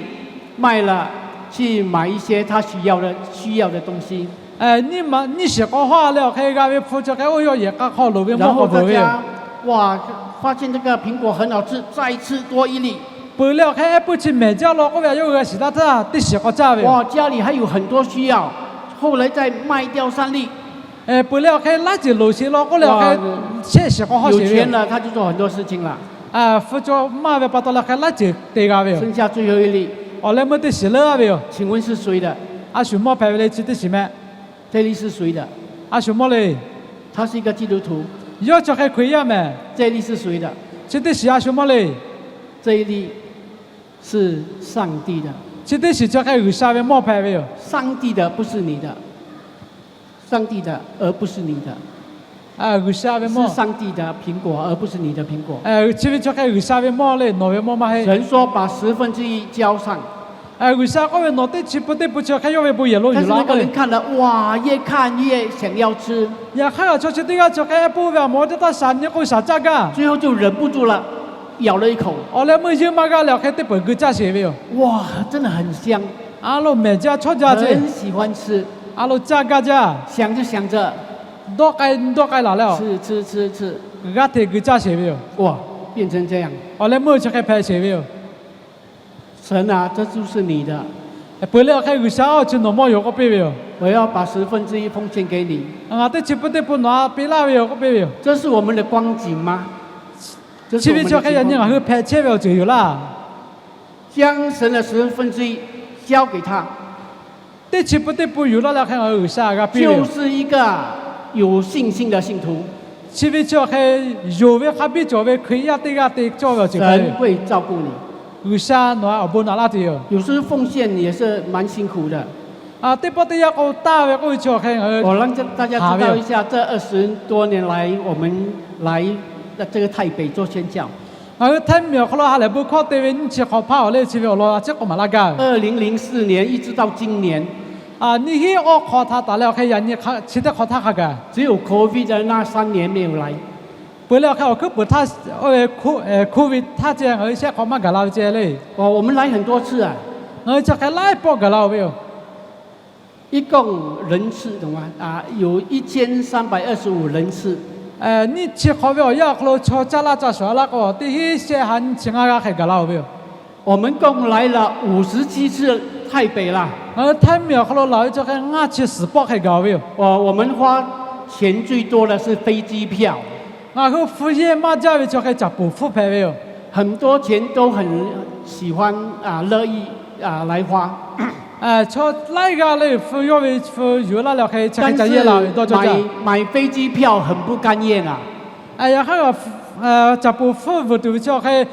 卖了，去买一些他需要的，需要的东西。 Nyiˇ shiˍ k'awꞈ hawˇ leh awˬ hk'e g'a ve hpu chi awˬ hk'e oˇ yawˇ yehˬ k'a hk'aw loˍ ve mawˇ k'awꞈ veuꞈ ve yoˬ. 然后大家，哇，发现这个苹果很好吃，再吃多一粒。 Peuˬ leh awˬ hk'e ehˉ puiˇ chi mehˬ jaˇ law k'oˆ ve a yawˇ hui g'a shiˍ taˇ htaˇ teˇ shiˍ k'awꞈ caˇ ve yoˬ. 哇，家里还有很多需要，后来再卖掉三粒。 Peuˬ leh awˬ hk'e laiˉ ceuˬ loˍ sheˍ law k'oˆ leh awˬ hk'e shehˆ shiˍ k'awꞈ hawˇ sheˍ ve yoˬ. 有钱了，他就做很多事情了。 Hpu cawˬ maˇ ve pa taw leh awˬ hk'e laiˉ ceuˬ te g'a ve yoˬ. 剩下最后一粒， Awˬ leh meuˇ teˇ shiˍ leuˉ ve yoˬ. 请问是谁的？ A shu mawˇ hpehꞈ ve le, chi teˇ shiˍ mehˆ. 这粒是谁的？ A shu mawˇ le. 他是一个基督徒。 Yawˇ chi awˬ hk'e Hkriꞈ yaˇ mehˬ. 这粒是谁的？ Chi teˇ shiˍ a shu mawˇ le. 这一粒是上帝的。 Chi teˇ shiˍ chi awˬ hk'e G'uiˬsha ve mawˇ hpehꞈ ve yoˬ. 上帝的不是你的，上帝的而不是你的。 G'uiˬsha ve mawˇ. 是上帝的苹果，而不是你的苹果。 Chi ve chi awˬ hk'e G'uiˬsha ve mawˇ le, nawˬ ve mawˇ maˇ heˆ. 神说把十分之一交上。 G'uiˬsha k'oˆ ve, nawˬ teˇ chi pun teˇ pun chi awˬ hk'e yawˇ ve bon yehˬ lo yuˬ laˇ k'oˆ ve. 但是那个人看了，哇，越看越想要吃。 Yaꞈ hk'aˇ, chaw chi teˇ g'aˇ chi awˬ hk'e ehˉ puiˇ ve a mawˬ teˇ htaˇ shaˍ nyi k'o shaˍ caˇ gaˇ. 最后就忍不住了，咬了一口。 Awˬ leh meuˇ yeˇ maˇ g'aˇ leh awˬ hk'e teˇ peuˬ geu caˇ sheˍ ve yoˬ. 哇，真的很香。 A lo mehˬ jaˇ chawˇ jaˇ ceˇ. 很喜欢吃。 A lo caˇ gaˇ jaˇ. 想着想着， Dawˇ k'ai dawˇ k'ai laˬ leh, 吃，吃，吃，吃。 G'aˇ hteꞈ geu caˇ sheˍ ve yoˬ. 哇，变成这样。 Awˬ leh meuˇ chi hk'e hpehꞈ sheˍ ve yoˬ. 神啊，这就是你的。 Peuˬ leh awˬ hk'e G'uiˬsha-oˬ, chi nawˬ mawˇ yoˬ k'oˆ piˇ ve yoˬ. 我要把十分之一奉献给你。 Ngaˬ teˇ chi pun teˇ pun nawˬ a piˇ laˇ ve yoˬ k'oˆ piˇ ve yoˬ. 这是我们的光景吗？ Chi ve chi awˬ hk'e yaꞈ nyi ngaˬ hui hpehꞈ chehˇ ve awˬ ceuˬ yoˬ laˇ. 将神的十分之一交给他。 Teˇ chi pun teˇ pun yuˬ laˇ leh awˬ hk'e ngaˬ hui G'uiˬsha g'a piˇ ve yoˬ. 就是一个有信心的信徒。 Chi ve chi awˬ hk'e yonˍ ve hk'a biˇ cawˬ ve Hkriꞈ yaˇ teˇ g'aˇ te cawˇ ve awˬ ceuˬ hpehꞈ ve yoˬ. 神会照顾你。 G'uiˬsha nawˬ a awˬ bon naꞈ laˇ tuˬ yoˬ. 有时奉献也是蛮辛苦的。Teˇ pawˆ teˇ yanˇ k'o taˇ ve k'oˆ ve chi awˬ hk'e ngaˬ hui 我让大家知道一下，这二十多年来我们来这个台北做宣教。 Ngaˬ hui Htaiˇ miˬ awˬ hk'aw lo ha lehˬ bon hkawˇ te ve nyiˇ chi hk'awꞈ hpaˇ awˬ le chi ve awˬ lawn a ciˉ k'oˆ maˍ laˇ gaˇ ve. 二零零四年一直到今年， Nyiˇ hinˉ awˇ hk'awꞈ htaꞈ taˍ leh awˬ hk'e yaꞈ nyi chi teˇ hk'awꞈ htaˇ hk'a gaˬ, 只有COVID的那三年没有来。 Peuˬ leh awˬ hk'e awˬ hkuiˉ peuˬ htaˇ, oˇ ve COVID htaˇ ceh ngaˬ hui shehˆ hk'awꞈ maˇ gaˬ la ve ceh le. 我们来很多次啊， Ngaˬ hui chi hk'e laiˉ pawˆ gaˬ la-oˬ ve yoˬ. 一共人次懂吗？啊，有一千三百二十五人次。 Nyiˇ chi hk'awꞈ ve awˬ yanˇ awˬ hk'aw lo chaw caˇ laˇ caˇ shawˍ laˇ k'o teˇ hinˉ shehˆ ha nyiˇ chi ngaˇ g'aˇ hk'e gaˬ la-oˬ ve yoˬ. 我们共来了五十七次台北了。 Ngaˬ hui Htaiˇ miˬ awˬ hk'aw lo laˬ ve chi hk'e ngaˇ chi suhˍ pawˆ hk'e gaˬ-oˬ ve yoˬ. 我们花钱最多的是飞机票。 Ngaˬ hui hpu yehˇ maˇ jaˇ ve chi hk'e caˍ poˍ hpfuhˇ hpehꞈ ve yoˬ. 很多钱都很喜欢啊，乐意啊来花。 Chaw laiˉ g'aˇ le hpu yawˇ ve hpu yuˬ laˇ leh awˬ hk'e chi hk'e ca yehˇ la ve dawˇ cawˇ jaˇ. 但是买飞机票很不甘愿啊。 Yaꞈ hk'aˇ, caˍ poˍ hpfuhˇ vuiˬ tuˬ ve chi awˬ hk'e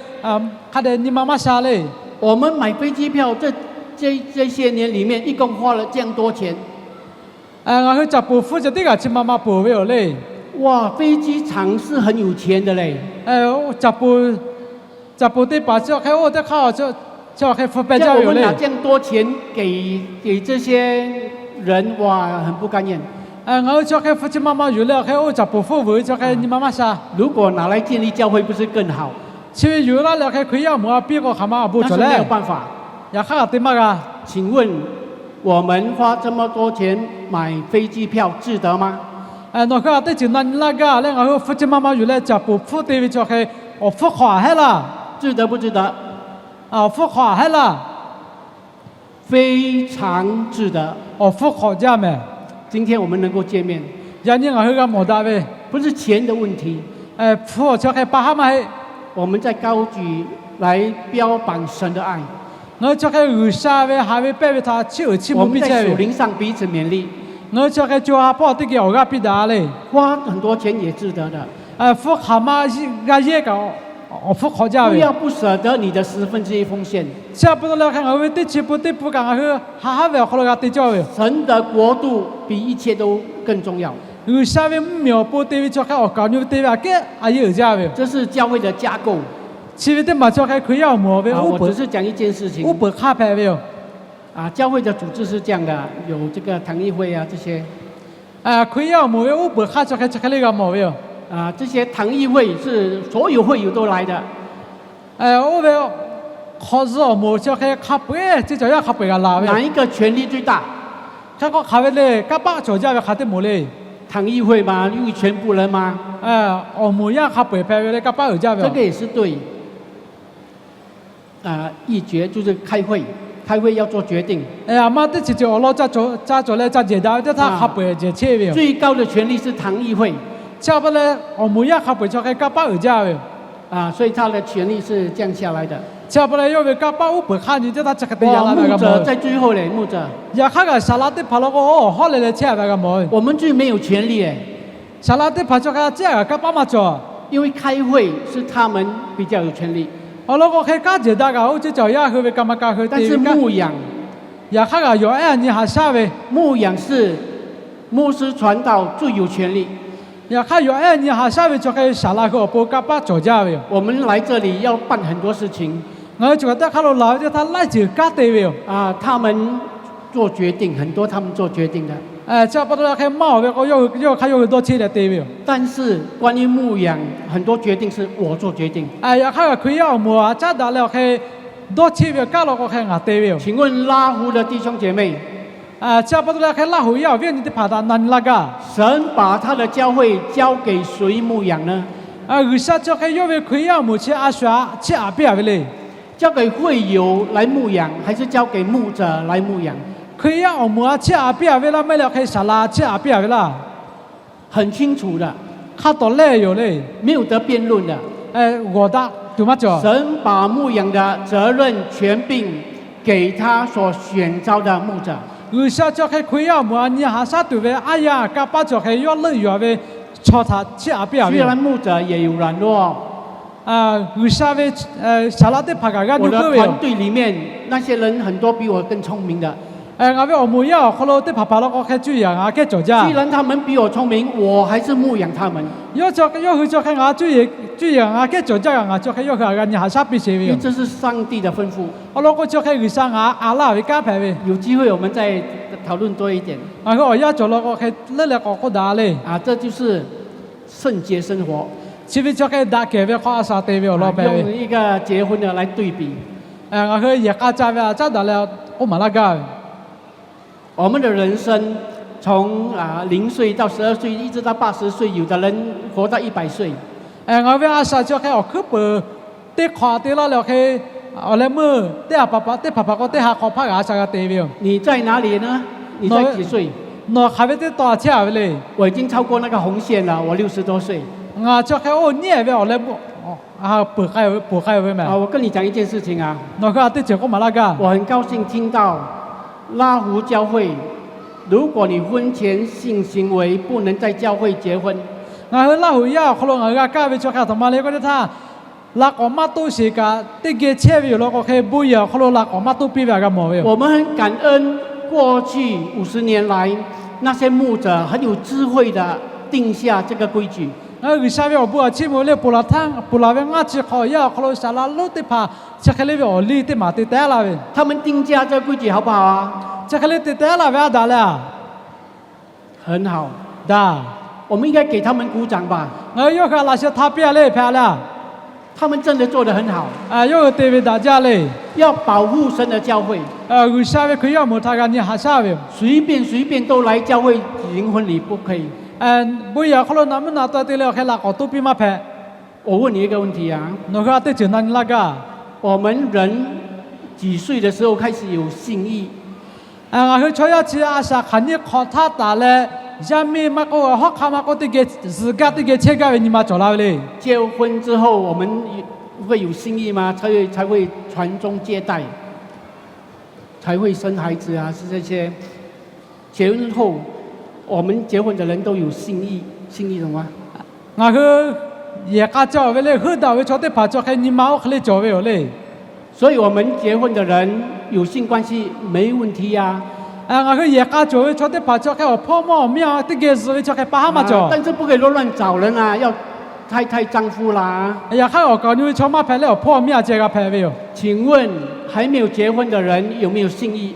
hk'a dehꞈ nyi ma maˇ sha le. 我们买飞机票这这这些年里面一共花了这样多钱。 Ngaˬ hui caˍ poˍ hpfuhˇ ceh teˇ g'aˇ chi ma ma peuˬ ve yoˬ le. 哇，飞机场是很有钱的嘞。 Caˍ poˍ, caˍ poˍ teˇ hpaˍ chi awˬ hk'e oˇ teˇ hk'aˇ chi awˬ hk'e hpu peh jaˇ ve yoˬ le. 这样我们拿这样多钱给这些人，哇，很不甘愿。 Ngaˬ hui chi awˬ hk'e hpu chi ma ma yuˬ leh awˬ hk'e oˇ caˍ poˍ hpfuhˇ vuiˬ ve chi awˬ hk'e nyi ma maˇ sha. 如果拿来建立教会，不是更好？ Chi ve yuˬ laˇ leh awˬ hk'e Hkriꞈ yaˇ awˬ moˍ a piˇ k'o hk'aˬ ma a bon cawˬ leh. 但是没有办法。 Yaꞈ hk'aˇ kaꞈ te maˇ g'a. 请问我们花这么多钱买飞机票，值得吗？ Nawˬ hui a teˇ ceuˬ na nyi laˇ gaˇ leh ngaˬ hui hpu chi ma ma yuˬ leh caˍ poˍ hpfuhˇ te ve chi awˬ hk'e awˬ hpfuhˇ hk'aw aꞈ heˆ laˇ. 值得不值得？ Awˬ hpfuhˇ hk'aw aꞈ heˆ laˇ. 非常值得。 Awˬ hpfuhˇ hk'aw jaˇ mehˍ. 今天我们能够见面， Yaꞈ nyi ngaˬ hui g'a mawˬ daꞈ ve, 不是钱的问题， hpu awˬ chi awˬ hk'e pa haˉ maˇ heˆ. 我们在高举来标榜神的爱。 Ngaˬ hui chi awˬ hk'e G'uiˬsha ve haꞈ ve pehnˇ ve htaꞈ chiˇ uiˍ chiˇ mvuh piˇ chehˇ ve yoˬ. 我们在属灵上彼此勉励。 Ngaˬ hui chi awˬ hk'e co ha hpawˇ teˇ geh awˬ g'aˇ piˇ daꞈ le. 花很多钱也值得的。 Hpu hk'aˬ ma g'a yehˇ kaꞈ awˬ hpfuhˇ hk'aw jaˇ ve yoˬ. 不要不舍得你的十分之一奉献。 Chi pa taw leh awˬ hk'e ngaˬ hui ve teˇ chi pun teˇ pun kaꞈ ngaˬ hui haꞈ haˉ ve awˬ hk'aw lo g'a te cawˇ ve yoˬ. 神的国度比一切都更重要。 G'uiˬsha ve mvuhˇmiˬ awˬ pon te ve chi awˬ hk'e awˬ kaˍ awˬ nyi ve te ve aꞈ kehˉ a yeˇ uiˍ jaˇ ve yoˬ. 这是教会的架构。 Chi ve teˇ maˬ chi awˬ hk'e Hkriꞈ yaˇ awˬ moˍ ve 我只是讲一件事情。 uˉ peunˍ hk'aˇ hpehꞈ ve yoˬ. 教会的组织是这样的，有这个堂议会啊这些。 Hkriꞈ yaˇ awˬ moˍ ve uˉ peunˍ hk'aˇ chi awˬ hk'e chi hk'e le g'a mawˬ ve yoˬ. 啊，这些堂议会是所有会友都来的。 Oˇ ve hk'awꞈ zuhˆ awˬ moˍ chi awˬ hk'e hk'a peu-eˬ, chi cawˬ yaˇ hk'a peu-eˬ g'a laˬ ve. 哪一个权力最大？ Hk'e k'o hk'aˬ ve le, kanˇ paˆ cawˬ jaˇ ve hk'a teˇ moˍ le. 堂议会嘛，因为全部人嘛。 Awˬ moˍ yaˇ hk'a peu-eˬ hpehꞈ ve le, kanˇ paˆ uiˍ jaˇ ve yoˬ. 这个也是对。 啊，议决就是开会，开会要做决定。 Aˬ ma teˇ ceuˬ ceuˬ awˬ lawn ca cawˬ leh ca jehˬ daꞈ ve teˇ htaˇ hk'a peu-eˬ jehˬ cheˇ ve yoˬ. 最高的权力是堂议会。 Chi pa taw leh awˬ moˍ yaˇ hk'a peu-eˬ chi awˬ hk'e kanˇ paˆ uiˍ jaˇ ve yoˬ. 所以他的权力是降下来的。 Chi pa taw leh yawˇ ve kanˇ paˆ uˉ peunˍ hk'aˇ nyi teˇ htaˇ chi hk'e te yaꞈ la ve g'a mawˬ ve. 牧者在最后嘞，牧者。 Yaꞈ hk'aˇ kaꞈ saˍ laꞈ teˇ hpaˍ law k'o, awˬ hawˉ leh leh chehˇ a ve g'a mawˬ ve. 我们最没有权力哎。 Saˍ laꞈ teˇ hpaˍ chi hk'e a ciˉ a kaꞈ kanˇ paˆ maˇ cawˬ. 因为开会是他们比较有权力。 Awˬ lawn k'o hk'e kanˉ jehˬ daꞈ kaꞈ oˇ ceuˬ cawˬ yaˇ hui ve kanˇ ma ka hui te ve kanˉ. 牧养。 Yaꞈ hk'aˇ kaꞈ yawˬ ehˉ a nyi haꞈ shaˉ ve. 牧养是牧师传道最有权力。 Yaꞈ hk'aˇ yawˬ ehˉ a nyi haꞈ shaˉ ve chi hk'e saˍ laꞈ hui awˬ pon kanˇ paˆ cawˬ jaˇ ve yoˬ. 我们来这里要办很多事情。 Ngaˬ hui chi kaꞈ teˇ hk'aˇ lo laˬ ve teˇ htaˇ laiˉ ceuˬ kanˉ te ve yoˬ. 啊，他们做决定，很多他们做决定的。 Chi pa taw leh hk'e maˇ awˬ ve k'o, yawˇ hui hk'aˇ yawˇ hui dawˇ cheˇ leh te ve yoˬ. 但是关于牧养，很多决定是我做决定。 Yaꞈ hk'aˇ kaꞈ Hkriꞈ yaˇ awˬ moˍ aꞈ caˉ daꞈ leh awˬ hk'e dawˇ cheˇ ve kanˉ law k'o hk'e ngaˬ te ve yoˬ. 请问拉胡的弟兄姐妹， Chi pa taw leh hk'e Laˇ hoꞈ yaˇ awˬ viˉ awˬ nyi teˇ hpaˍ htaꞈ na nyi laˇ gaˇ. 神把他的教会交给谁牧养呢？ G'uiˬsha chi hk'e yawˇ ve Hkriꞈ yaˇ awˬ moˍ chi a shuˍ aꞈ chiˇ aꞈ piˇ a ve le. 交给会友来牧养，还是交给牧者来牧养？ Hkriꞈ yaˇ awˬ moˍ aꞈ chiˇ aꞈ piˇ a ve laˇ, maˇ heˆ leh hk'e saˍ laꞈ chiˇ aꞈ piˇ a ve laˇ. 很清楚的。 Hk'a tawˍ lehˇ yoˬ le. 没有得辩论的。 G'awˬ daꞈ tuˬ maˇ cawˬ. 神把牧养的责任、权柄给他所选召的牧者。 G'uiˬsha chi hk'e Hkriꞈ yaˇ awˬ moˍ aꞈ nyi haꞈ shaˉ tuˬ ve aˉ yaˇ kanˇ paˆ chi hk'e yawˇ leuˆ yuˬ a ve chaw htaꞈ chiˇ aꞈ piˇ a ve. 虽然牧者也有软弱， G'uiˬsha ve saˍ laꞈ teˇ hpaˍ kaꞈ g'aˇ nuˇ peuˬ ve yoˬ. 我的团队里面那些人很多比我更聪明的。Ngaˬ ve awˬ moˍ yaˇ awˬ hk'aw lo teˇ hpaˍ hpaˍ law k'o hk'e cuˇ yiˍ ngaˬ kehˉ cawˬ jaˇ. 虽然他们比我聪明，我还是牧养他们。 Yawˇ chaw, yawˇ hui chaw hk'e ngaˬ cuˇ yiˍ, cuˇ yiˍ ngaˬ kehˉ cawˬ jaˇ kaꞈ ngaˬ chaw hk'e yawˇ hui htaꞈ g'a nyi haꞈ shaˉ piˇ sheˍ ve yoˬ. 因为这是上帝的吩咐。 Awˬ lawn k'o chi hk'e G'uiˬsha ngaˬ a laˇ ve kanˉ hpehꞈ ve. 有机会我们再讨论多一点。 Ngaˬ hui awˬ yanˇ cawˬ law k'o hk'e leuˉ leh k'awꞈ k'oˆ daꞈ le. 啊，这就是圣洁生活。 Chi ve chi hk'e daꞈ kehˬ ve hk'aw a shaꞈ te ve awˬ lawn hpehꞈ ve. 用一个结婚的来对比。 Ngaˬ hui yehˬ k'a ca ve a caˉ daꞈ leh k'oˆ maˍ laˇ gaˇ ve. 我们的人生从啊零岁到十二岁，一直到八十岁，有的人活到一百岁。 Ngaˬ hui ve a shaꞈ chi hk'e awˬ hkuiˉ peuˍ teˇ hk'awꞈ te laˇ leh awˬ hk'e awˬ leh meuˇ teˇ hpaˍ hpaˍ k'o teˇ ha hk'awꞈ hpaˇ g'a a shaꞈ g'a te ve yoˬ. 你在哪里呢？你在几岁？ Nawˬ hk'aˬ ve teˇ taw a chehˇ a ve le. 我已经超过那个红线了，我六十多岁。 Ngaˬ chi hk'e oˇ nyi ve awˬ leh meuˇ peuˬ k'ai ve mehˬ. 我跟你讲一件事情啊。 Nawˬ hui a teˇ ceuˬ k'oˆ maˍ laˇ gaˇ. 我很高兴听到 拉胡教会，如果你婚前性行为不能在教会结婚， Ngaˬ hui Laˇ huˍ yaˇ awˬ hk'aw lo ngaˬ hui g'a kaˇ ve chi hk'e a htoꞈ ma le k'oˆ teˇ htaˇ, laꞈ k'awꞈ maˇ toˆ sheˍ kaꞈ teˇ geh chehˇ ve yoˬ law k'o hk'e bon yehˬ awˬ hk'aw lo laꞈ k'awꞈ maˇ toˆ piˇ ve a g'a mawˬ ve yoˬ. 我们很感恩过去五十年来那些牧者很有智慧的定下这个规矩。 Ngaˬ hui G'uiˬsha ve awˬ bon a chiˇ mvuh le ponˬ laˬ htaˇ, ponˬ laˬ ve ngaˇ chi hk'awꞈ yaˇ awˬ hk'aw lo saˍ laꞈ lonˉ teˇ hpaˍ chi hk'e le ve awˬ liˇ teˇ maˬ te teh laˇ ve. 他们定下这规矩好不好啊？ Chi hk'e le te teh laˇ ve a daꞈ le a. 很好。 Daꞈ. 我们应该给他们鼓掌吧。 Ngaˬ hui yawˇ hui a laꞈ sheh htaˇ piˇ a le hpehꞈ a le a. 他们真的做得很好。 Yawˇ hui te ve daꞈ jaˇ le. 要保护神的教会。 G'uiˬsha ve Hkriꞈ yaˇ awˬ moˍ htaꞈ g'a nyi haꞈ shaˉ ve yoˬ. 随便随便都来教会举行婚礼不可以。 Bon yehˬ awˬ hk'aw lo naꞈ meuˇ naꞈ taweh te leh awˬ hk'e laꞈ k'awꞈ toˆ piˇ maˇ hpehꞈ. 我问你一个问题啊。 Nawˬ hui a teˇ ceuˬ na nyi laˇ gaˇ. 我们人几岁的时候开始有性欲？ Ngaˬ hui chaw yaˇ chi a shaꞈ hk'aˬ nyiˇ hk'awꞈ htaˇ taˍ leh, yaˇ miˇ maˇ k'oˆ, hawˉ hk'aˆ maˇ k'oˆ, teˇ geh zuhꞈ gaˇ teˇ geh chehˇ gaˇ ve nyi ma cawˬ la ve le. 结婚之后，我们会有性欲吗？才会才会传宗接代，才会生孩子啊，是这些。结婚后，我们结婚的人都有性欲，性欲懂吗？ Ngaˬ hui yehˬ k'a cawˬ ve le, heuˆ daꞈ ve chaw teˇ hpaˍ chi hk'e nyi ma oˇ hk'e le cawˬ ve yoˬ le. 所以我们结婚的人有性关系没问题呀。 Ngaˬ hui yehˬ k'a cawˬ ve chaw teˇ hpaˍ chi hk'e awˬ hpawˇ mawˇ awˬ miˇ a teˇ geh zuhꞈ ve chi hk'e pa haˉ maˇ cawˬ. 但是不可以乱乱找人啊，要太太丈夫啦。 Yaꞈ hk'aˇ awˬ kaˍ nyi ve chaw maˇ hpehꞈ leh awˬ hpawˇ awˬ miˇ a ceh g'a hpehꞈ ve yoˬ. 请问还没有结婚的人有没有性欲？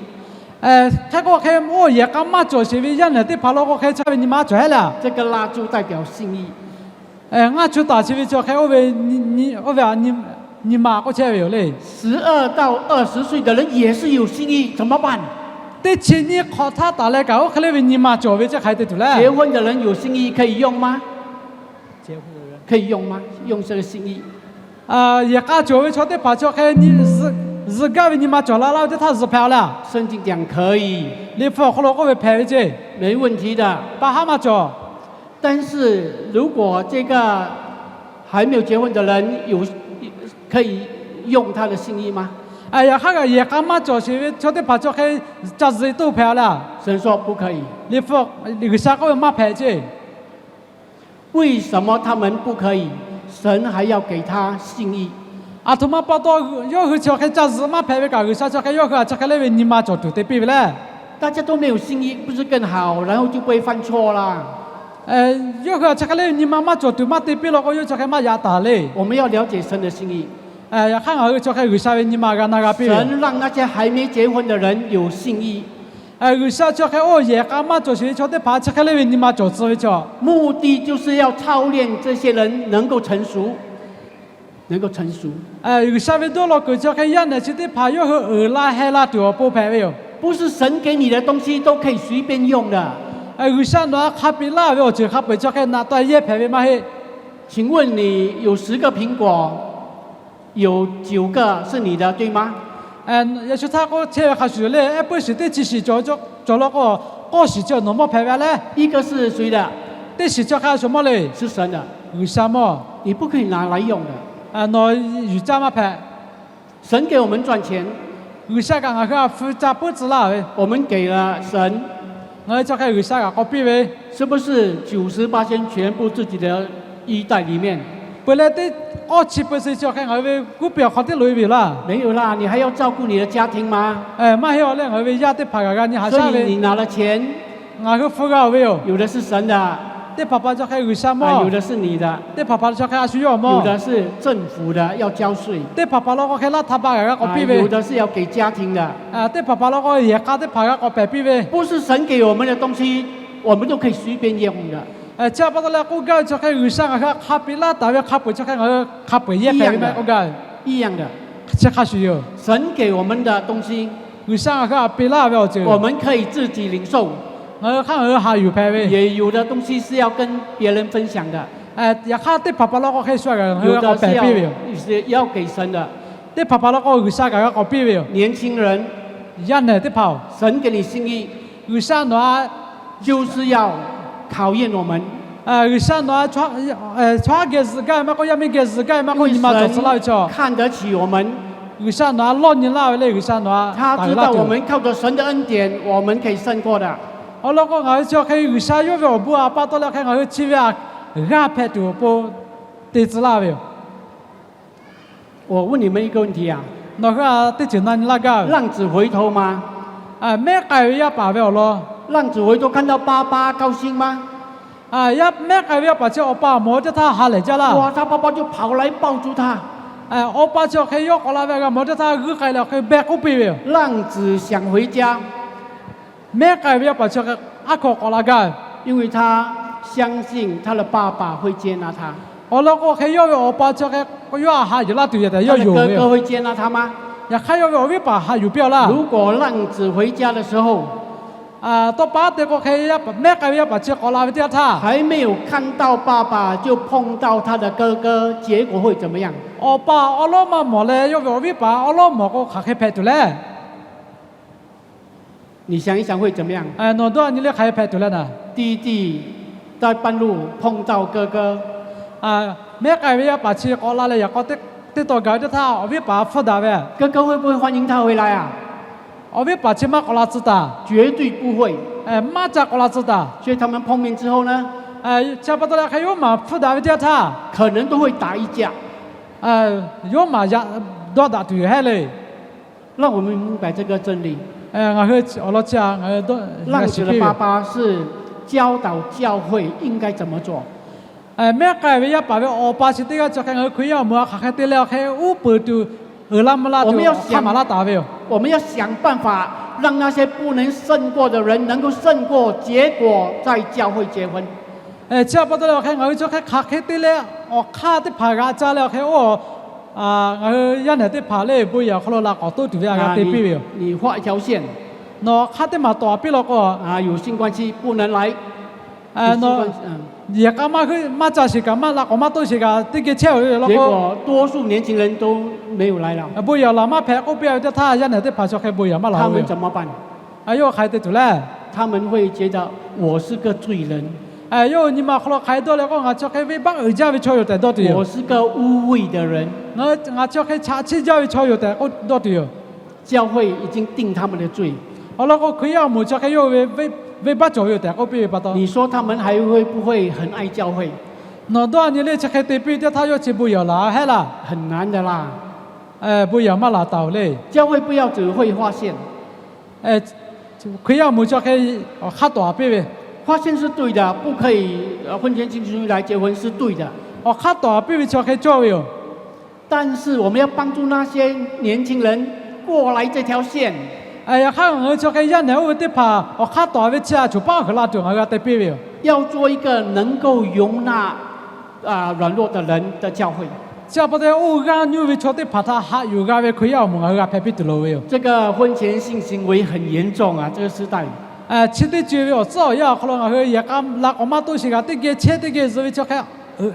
Hk'e k'o hk'e oˇ yehˬ k'a maˇ cawˬ sheˍ ve yaˇ nehˬ teˇ hpaˍ law k'o hk'e chi ve nyi ma cawˬ heˆ laˇ. 这个蜡烛代表性欲。 Ngaˇ chu taˍ chi ve chi hk'e oˇ ve, oˇ ve nyi ma k'oˆ chehˇ ve yoˬ le. 十二到二十岁的人也是有性欲，怎么办？ Teˇ chi nyiˇ hk'awꞈ htaˇ taˍ leh kaꞈ oˇ hk'e le ve nyi ma cawˬ ve chi hk'e te tuˬ le. 结婚的人有性欲可以用吗？可以用吗？用这个性欲。 Yehˬ k'a cawˬ ve chaw teˇ hpaˍ chi hk'e zuhꞈ gaˇ ve nyi ma cawˬ la laˇ ve teˇ htaˇ zuhꞈ hpehꞈ a laˇ. 圣经讲可以。 Liꞈ hpu awˬ hk'aw lo k'oˆ ve hpehꞈ ve ce. 没问题的。 Pa haˉ maˇ cawˬ. 但是如果这个还没有结婚的人有，可以用他的性欲吗？ Yaꞈ hk'aˇ kaꞈ yehˬ k'a maˇ cawˬ sheˍ ve chaw teˇ hpaˍ chi hk'e ca zuhꞈ toˆ hpehꞈ a laˇ. 神说不可以。 Liꞈ hpu, G'uiˬsha k'oˆ ve maˇ hpehꞈ ce. 为什么他们不可以？神还要给他性欲。 A htoꞈ ma pa taw yawˇ hui chi hk'e ca zuhꞈ maˇ hpehꞈ ve kaꞈ G'uiˬsha chi hk'e yawˇ hui a chi hk'e le ve nyi ma cawˬ tuˬ te piˇ ve le. 大家都没有性欲，不是更好，然后就不会犯错啦。 Yawˇ hui a chi hk'e le ve nyi ma maˇ cawˬ tuˬ maˇ te piˇ law k'o yawˇ chi hk'e maˇ yaꞈ taˍ le. 我们要了解神的心意。 Yaꞈ hk'aˇ ngaˬ hui chi hk'e G'uiˬsha ve nyi ma g'a na g'a piˇ ve. 神让那些还没结婚的人有性欲。 G'uiˬsha chi hk'e oˇ yehˬ k'a maˇ cawˬ sheˍ ve chaw teˇ hpaˍ chi hk'e le ve nyi ma cawˬ tcuh ve chaw. 目的就是要操练这些人能够成熟，能够成熟。 G'uiˬsha ve dawˇ law kuiˬ chi hk'e yaˇ nehˬ chi teˇ hpaˍ yawˇ hui uiˍ la heh la tuˬ awˬ pon hpehꞈ ve yoˬ. 不是神给你的东西都可以随便用的。 G'uiˬsha nawˬ a hk'a piˇ laˇ ve awˬ ceuˬ hk'a peu-eˬ chi hk'e naꞈ taw yehˇ hpehꞈ ve maˇ heˆ. 请问你有十个苹果，有九个是你的，对吗？ Yaꞈ shu htaˇ k'oˆ chehˇ ve hk'a shuˍ le, ehˉ puiˉ shiˍ teˇ chi shiˍ cawˬ law k'o, k'awˇ shiˍ chi nawˬ mawˇ hpehꞈ ve a le. 一个是谁的？ Teˇ shiˍ chi hk'a shuˍ mawˇ le. 是神的。 G'uiˬsha mawˇ. 你不可以拿来用的。 Nawˬ yuˬ caˇ maˇ hpehꞈ. 神给我们赚钱。 G'uiˬsha kaꞈ ngaˬ hui a hpu ca puiˉ tcuh laˇ ve. 我们给了神。 Ngaˬ hui chi hk'e G'uiˬsha kaꞈ k'awꞈ piˇ ve. 是不是九十八仙全部自己的衣袋里面？ Peuˬ leh teˇ k'awˇ chi peuˬ suh chi awˬ hk'e ngaˬ hui ve g'uˇ piˇ awˬ hk'aw tiˉ loꞈ e ve yoˬ laˇ. 没有啦，你还要照顾你的家庭吗？ Maˇ heˆ, awˬ leh ngaˬ hui ve yaˇ teˇ hpaˍ g'aꞈ g'a nyi haꞈ shaˉ ve. 所以你拿了钱， Ngaˬ hui hpu g'a-oˬ ve yoˬ. 有的是神的， Teˇ hpaˍ hpaˍ chi hk'e G'uiˬsha mawˇ. 有的是你的， Teˇ hpaˍ hpaˍ chi hk'e a shu yawˇ mawˇ. 有的是政府的，要交税。 Teˇ hpaˍ hpaˍ law k'o hk'e laˇ htaˇ ba g'aꞈ g'a k'awꞈ piˇ ve. 有的是要给家庭的。 Teˇ hpaˍ hpaˍ law k'o yehˬ k'a teˇ hpaˍ g'a k'awꞈ pehˬ piˇ ve. 不是神给我们的东西，我们都可以随便用的。 Chi pa taw leh k'oˆ gaˇ ve chi hk'e G'uiˬsha ngaˬ hui htaꞈ hk'a peꞈ laˇ taˍ ve hk'a peu-eˬ chi hk'e ngaˬ hui hk'a peu-eˬ yehˇ hpehꞈ ve maˇ k'oˆ gaˇ ve. Chi hk'a shuˍ yoˬ. 神给我们的东西， G'uiˬsha ngaˬ hui htaꞈ peꞈ laˇ ve awˬ ceuˬ 我们可以自己领受， ngaˬ hui hk'aˇ ngaˬ hui haꞈ yuˬ hpehꞈ ve. 也有的东西是要跟别人分享的。 Yaꞈ hk'aˇ teˇ hpaˍ hpaˍ law k'o hk'e shu g'aꞈ ngaˬ hui g'a k'awꞈ pehˬ piˇ ve yoˬ. 有的是要，也是要给神的。 Teˇ hpaˍ hpaˍ law k'o G'uiˬsha kaꞈ g'a k'awꞈ piˇ ve yoˬ. 年轻人， Yaˇ nehˬ teˇ hpaˍ-oˬ, 神给你心意， G'uiˬsha nawˬ-a 就是要考验我们。 G'uiˬsha nawˬ-a chaw haˉ geh zuhꞈ gaˇ ve maˇ k'oˆ, yaˇ miˇ geh zuhꞈ gaˇ ve maˇ k'oˆ, nyi ma cawˬ tcuh laˇ ve chaw, 因为神看得起我们， G'uiˬsha nawˬ-a lawˇ nyi laˇ ve le. G'uiˬsha nawˬ-a 他知道我们靠着神的恩典，我们可以胜过的。 Awˬ lawn k'o ngaˬ hui chi hk'e G'uiˬsha yawˇ ve awˬ bon a pa taw leh hk'e ngaˬ hui chi ve-a g'aˇ hpehꞈ tuˬ awˬ pon te tcuh laˇ ve yoˬ. 我问你们一个问题啊， Nawˬ hui-a teˇ ceuˬ na nyi laˇ gaˇ ve, 浪子回头吗？ Mehˉ k'ai ve yaˇ paˍ ve awˬ lawn. 浪子回头看到爸爸高兴吗？ Mehˉ k'ai ve yaˇ paˍ chi awˬ pa mawˬ ve teˇ htaˇ ha lehˬ jaˇ laˇ. 哇，他爸爸就跑来抱住他。 Awˬ pa chi awˬ hk'e yawˇ k'awꞈ la ve g'a mawˬ teˇ htaˇ g'uiˇ k'ai leh awˬ hk'e beh k'oˆ piˇ ve yoˬ. 浪子想回家， Mehˉ k'ai ve yaˇ paˍ chi aˬ hk'e k'awꞈ k'awꞈ la gaˇ ve. 因为他相信他的爸爸会接纳他。 Awˬ lawn k'o hk'e yawˇ ve awˬ pa chi hk'e yawˇ-a haꞈ yuˬ laˇ tuˬ yoˬ tehꞈ yawˇ yonˍ ve yoˬ. 他的哥哥会接纳他吗？ Yaꞈ hk'aˇ yawˇ ve awˬ viˉ paˍ haꞈ yuˬ piˇ-a laˇ. 如果浪子回家的时候， Tawˇ pa te k'o hk'e mehˉ k'ai ve yaˇ paˍ chi k'awꞈ la ve teˇ yanˇ htaˇ, 还没有看到爸爸就碰到他的哥哥，结果会怎么样？ Awˬ pa awˉ lawˉ maˇ mawˬ leh yawˇ ve awˬ viˉ paˍ awˉ lawˉ mawˬ k'o hk'aˬ hk'e hpehꞈ tuˬ le. 你想一想会怎么样？ Nawˬ dawˇ nyi leh hk'aˬ hk'e hpehꞈ tuˬ le naˍ. 弟弟在半路碰到哥哥， Mehˉ k'ai ve yaˇ paˍ chi k'awꞈ la leh yaꞈ k'aw teˇ taw gaˬ ve teˇ htaˇ awˬ viˉ paˍ hpfuhˇ daꞈ ve, 哥哥会不会欢迎他回来啊？ Awˬ viˉ paˍ chi maˇ k'awꞈ la tcuh taˍ. 绝对不会。 Maˇ ca k'awꞈ la tcuh taˍ. 所以他们碰面之后呢， Chi pa taw leh hk'e yawˇ maˬ hpfuhˇ daꞈ ve teˇ yanˇ htaˇ, 可能都会打一架。 Yawˇ maˬ yaꞈ dawˇ daꞈ tuˬ yoˬ hehˉ le. 让我们明白这个真理。 Ngaˬ hui awˬ lawn chi-a ngaˬ hui dawˇ, 浪子的爸爸是教导教会应该怎么做。 Mehˉ k'ai ve yaˇ paˍ ve awˬ pa chi teˇ g'aˇ chi hk'e ngaˬ hui Hkriꞈ yaˇ awˬ moˍ-a hk'aˬ hk'e te leh awˬ hk'e uˉ peunˍ tuˬ uiˍ la mvuh la tuˬ hk'aˬ maˍ laˇ taˍ ve yoˬ. 我们要想办法让那些不能胜过的人能够胜过，结果在教会结婚。 Chi pa taw leh awˬ hk'e ngaˬ hui chi hk'e hk'aˬ hk'e te leh awˬ hk'aˇ teˇ hpaˍ g'aꞈ ca leh awˬ hk'e oˇ, ngaˬ hui yaˇ nehˬ teˇ hpaˍ lehˬ bon yehˬ awˬ hk'aw lo la k'awꞈ toˇ tuˬ ve a g'a te piˇ ve yoˬ. 你画一条线， Nawˬ hk'aˇ teˇ maˬ tawˍ piˇ law k'o, 啊，有性关系不能来， Nawˬ yehˬ k'a maˇ ca sheˍ kaꞈ maˇ la k'awꞈ maˇ toˇ sheˍ kaꞈ teˇ geh chehˇ-oˬ ve law k'o, 结果多数年轻人都没有来了。 Bon yehˬ laˬ maˇ hpehꞈ k'oˆ piˇ ve teˇ htaˇ yaˇ nehˬ teˇ hpaˍ chi hk'e bon yehˬ maˇ laˬ-oˬ ve yoˬ. 他们怎么办？ Yawˇ hui hk'aˬ hk'e te tuˬ le. 他们会觉得我是个罪人， Yawˇ hui nyi ma awˬ hk'aw lo hk'aˬ hk'e dawˇ leh k'o, ngaˬ chi hk'e venˇbaˆ uiˍ jaˇ ve chaw yoˬ tehꞈ dawˇ tuˬ yoˬ. 我是个污秽的人， Ngaˬ chi hk'e chaꞈ chiˇ jaˇ ve chaw yoˬ tehꞈ k'oˆ dawˇ tuˬ yoˬ. 教会已经定他们的罪。 Awˬ lawn k'o Hkriꞈ yaˇ awˬ moˍ chi hk'e yawˇ hui ve venˇbaˆ cawˬ ve yoˬ tehꞈ k'oˆ piˇ ve pa taw, 你说他们还会不会很爱教会？ Nawˬ dawˇ nyi leh chi hk'e te piˇ ve teˇ htaˇ yawˇ chi bon yehˬ laˬ hehˉ laˇ. 很难的啦。 Bon yehˬ maˇ laˬ taˍ-oˬ le. 教会不要只会划线。 Hkriꞈ yaˇ awˬ moˍ chi hk'e awˬ hk'aˇ tawˍ-a piˇ ve, 划线是对的，不可以，呃，婚前性行为来结婚是对的。 Awˬ hk'aˇ tawˍ-a piˇ ve chi hk'e cawˇ ve yoˬ. 但是我们要帮助那些年轻人过来这条线。 Yaꞈ hk'aˇ ngaˬ hui chi hk'e yaˇ nehˬ oˇ ve teˇ hpaˍ awˬ hk'aˇ tawˍ ve chi-a choˬ paˉ heuˬ la tuˬ ngaˬ hui g'a te piˇ ve yoˬ. 要做一个能够容纳，啊，软弱的人的教会。 Chi pa taw oˇ g'aˇ nuˇ ve chaw teˇ hpaˍ htaꞈ haꞈ yuˬ g'a ve Hkriꞈ yaˇ awˬ moˍ ngaˬ hui g'a hpehꞈ piˇ tuˬ loˍ ve yoˬ. 这个婚前性行为很严重啊，这个时代。 Chi teˇ ceuˬ ve awˬ tcuhˉ awˬ yanˇ awˬ hk'aw lo ngaˬ hui yehˬ k'a la k'awꞈ maˇ toˇ sheˍ kaꞈ teˇ geh chehˇ teˇ geh zuhꞈ ve chi hk'e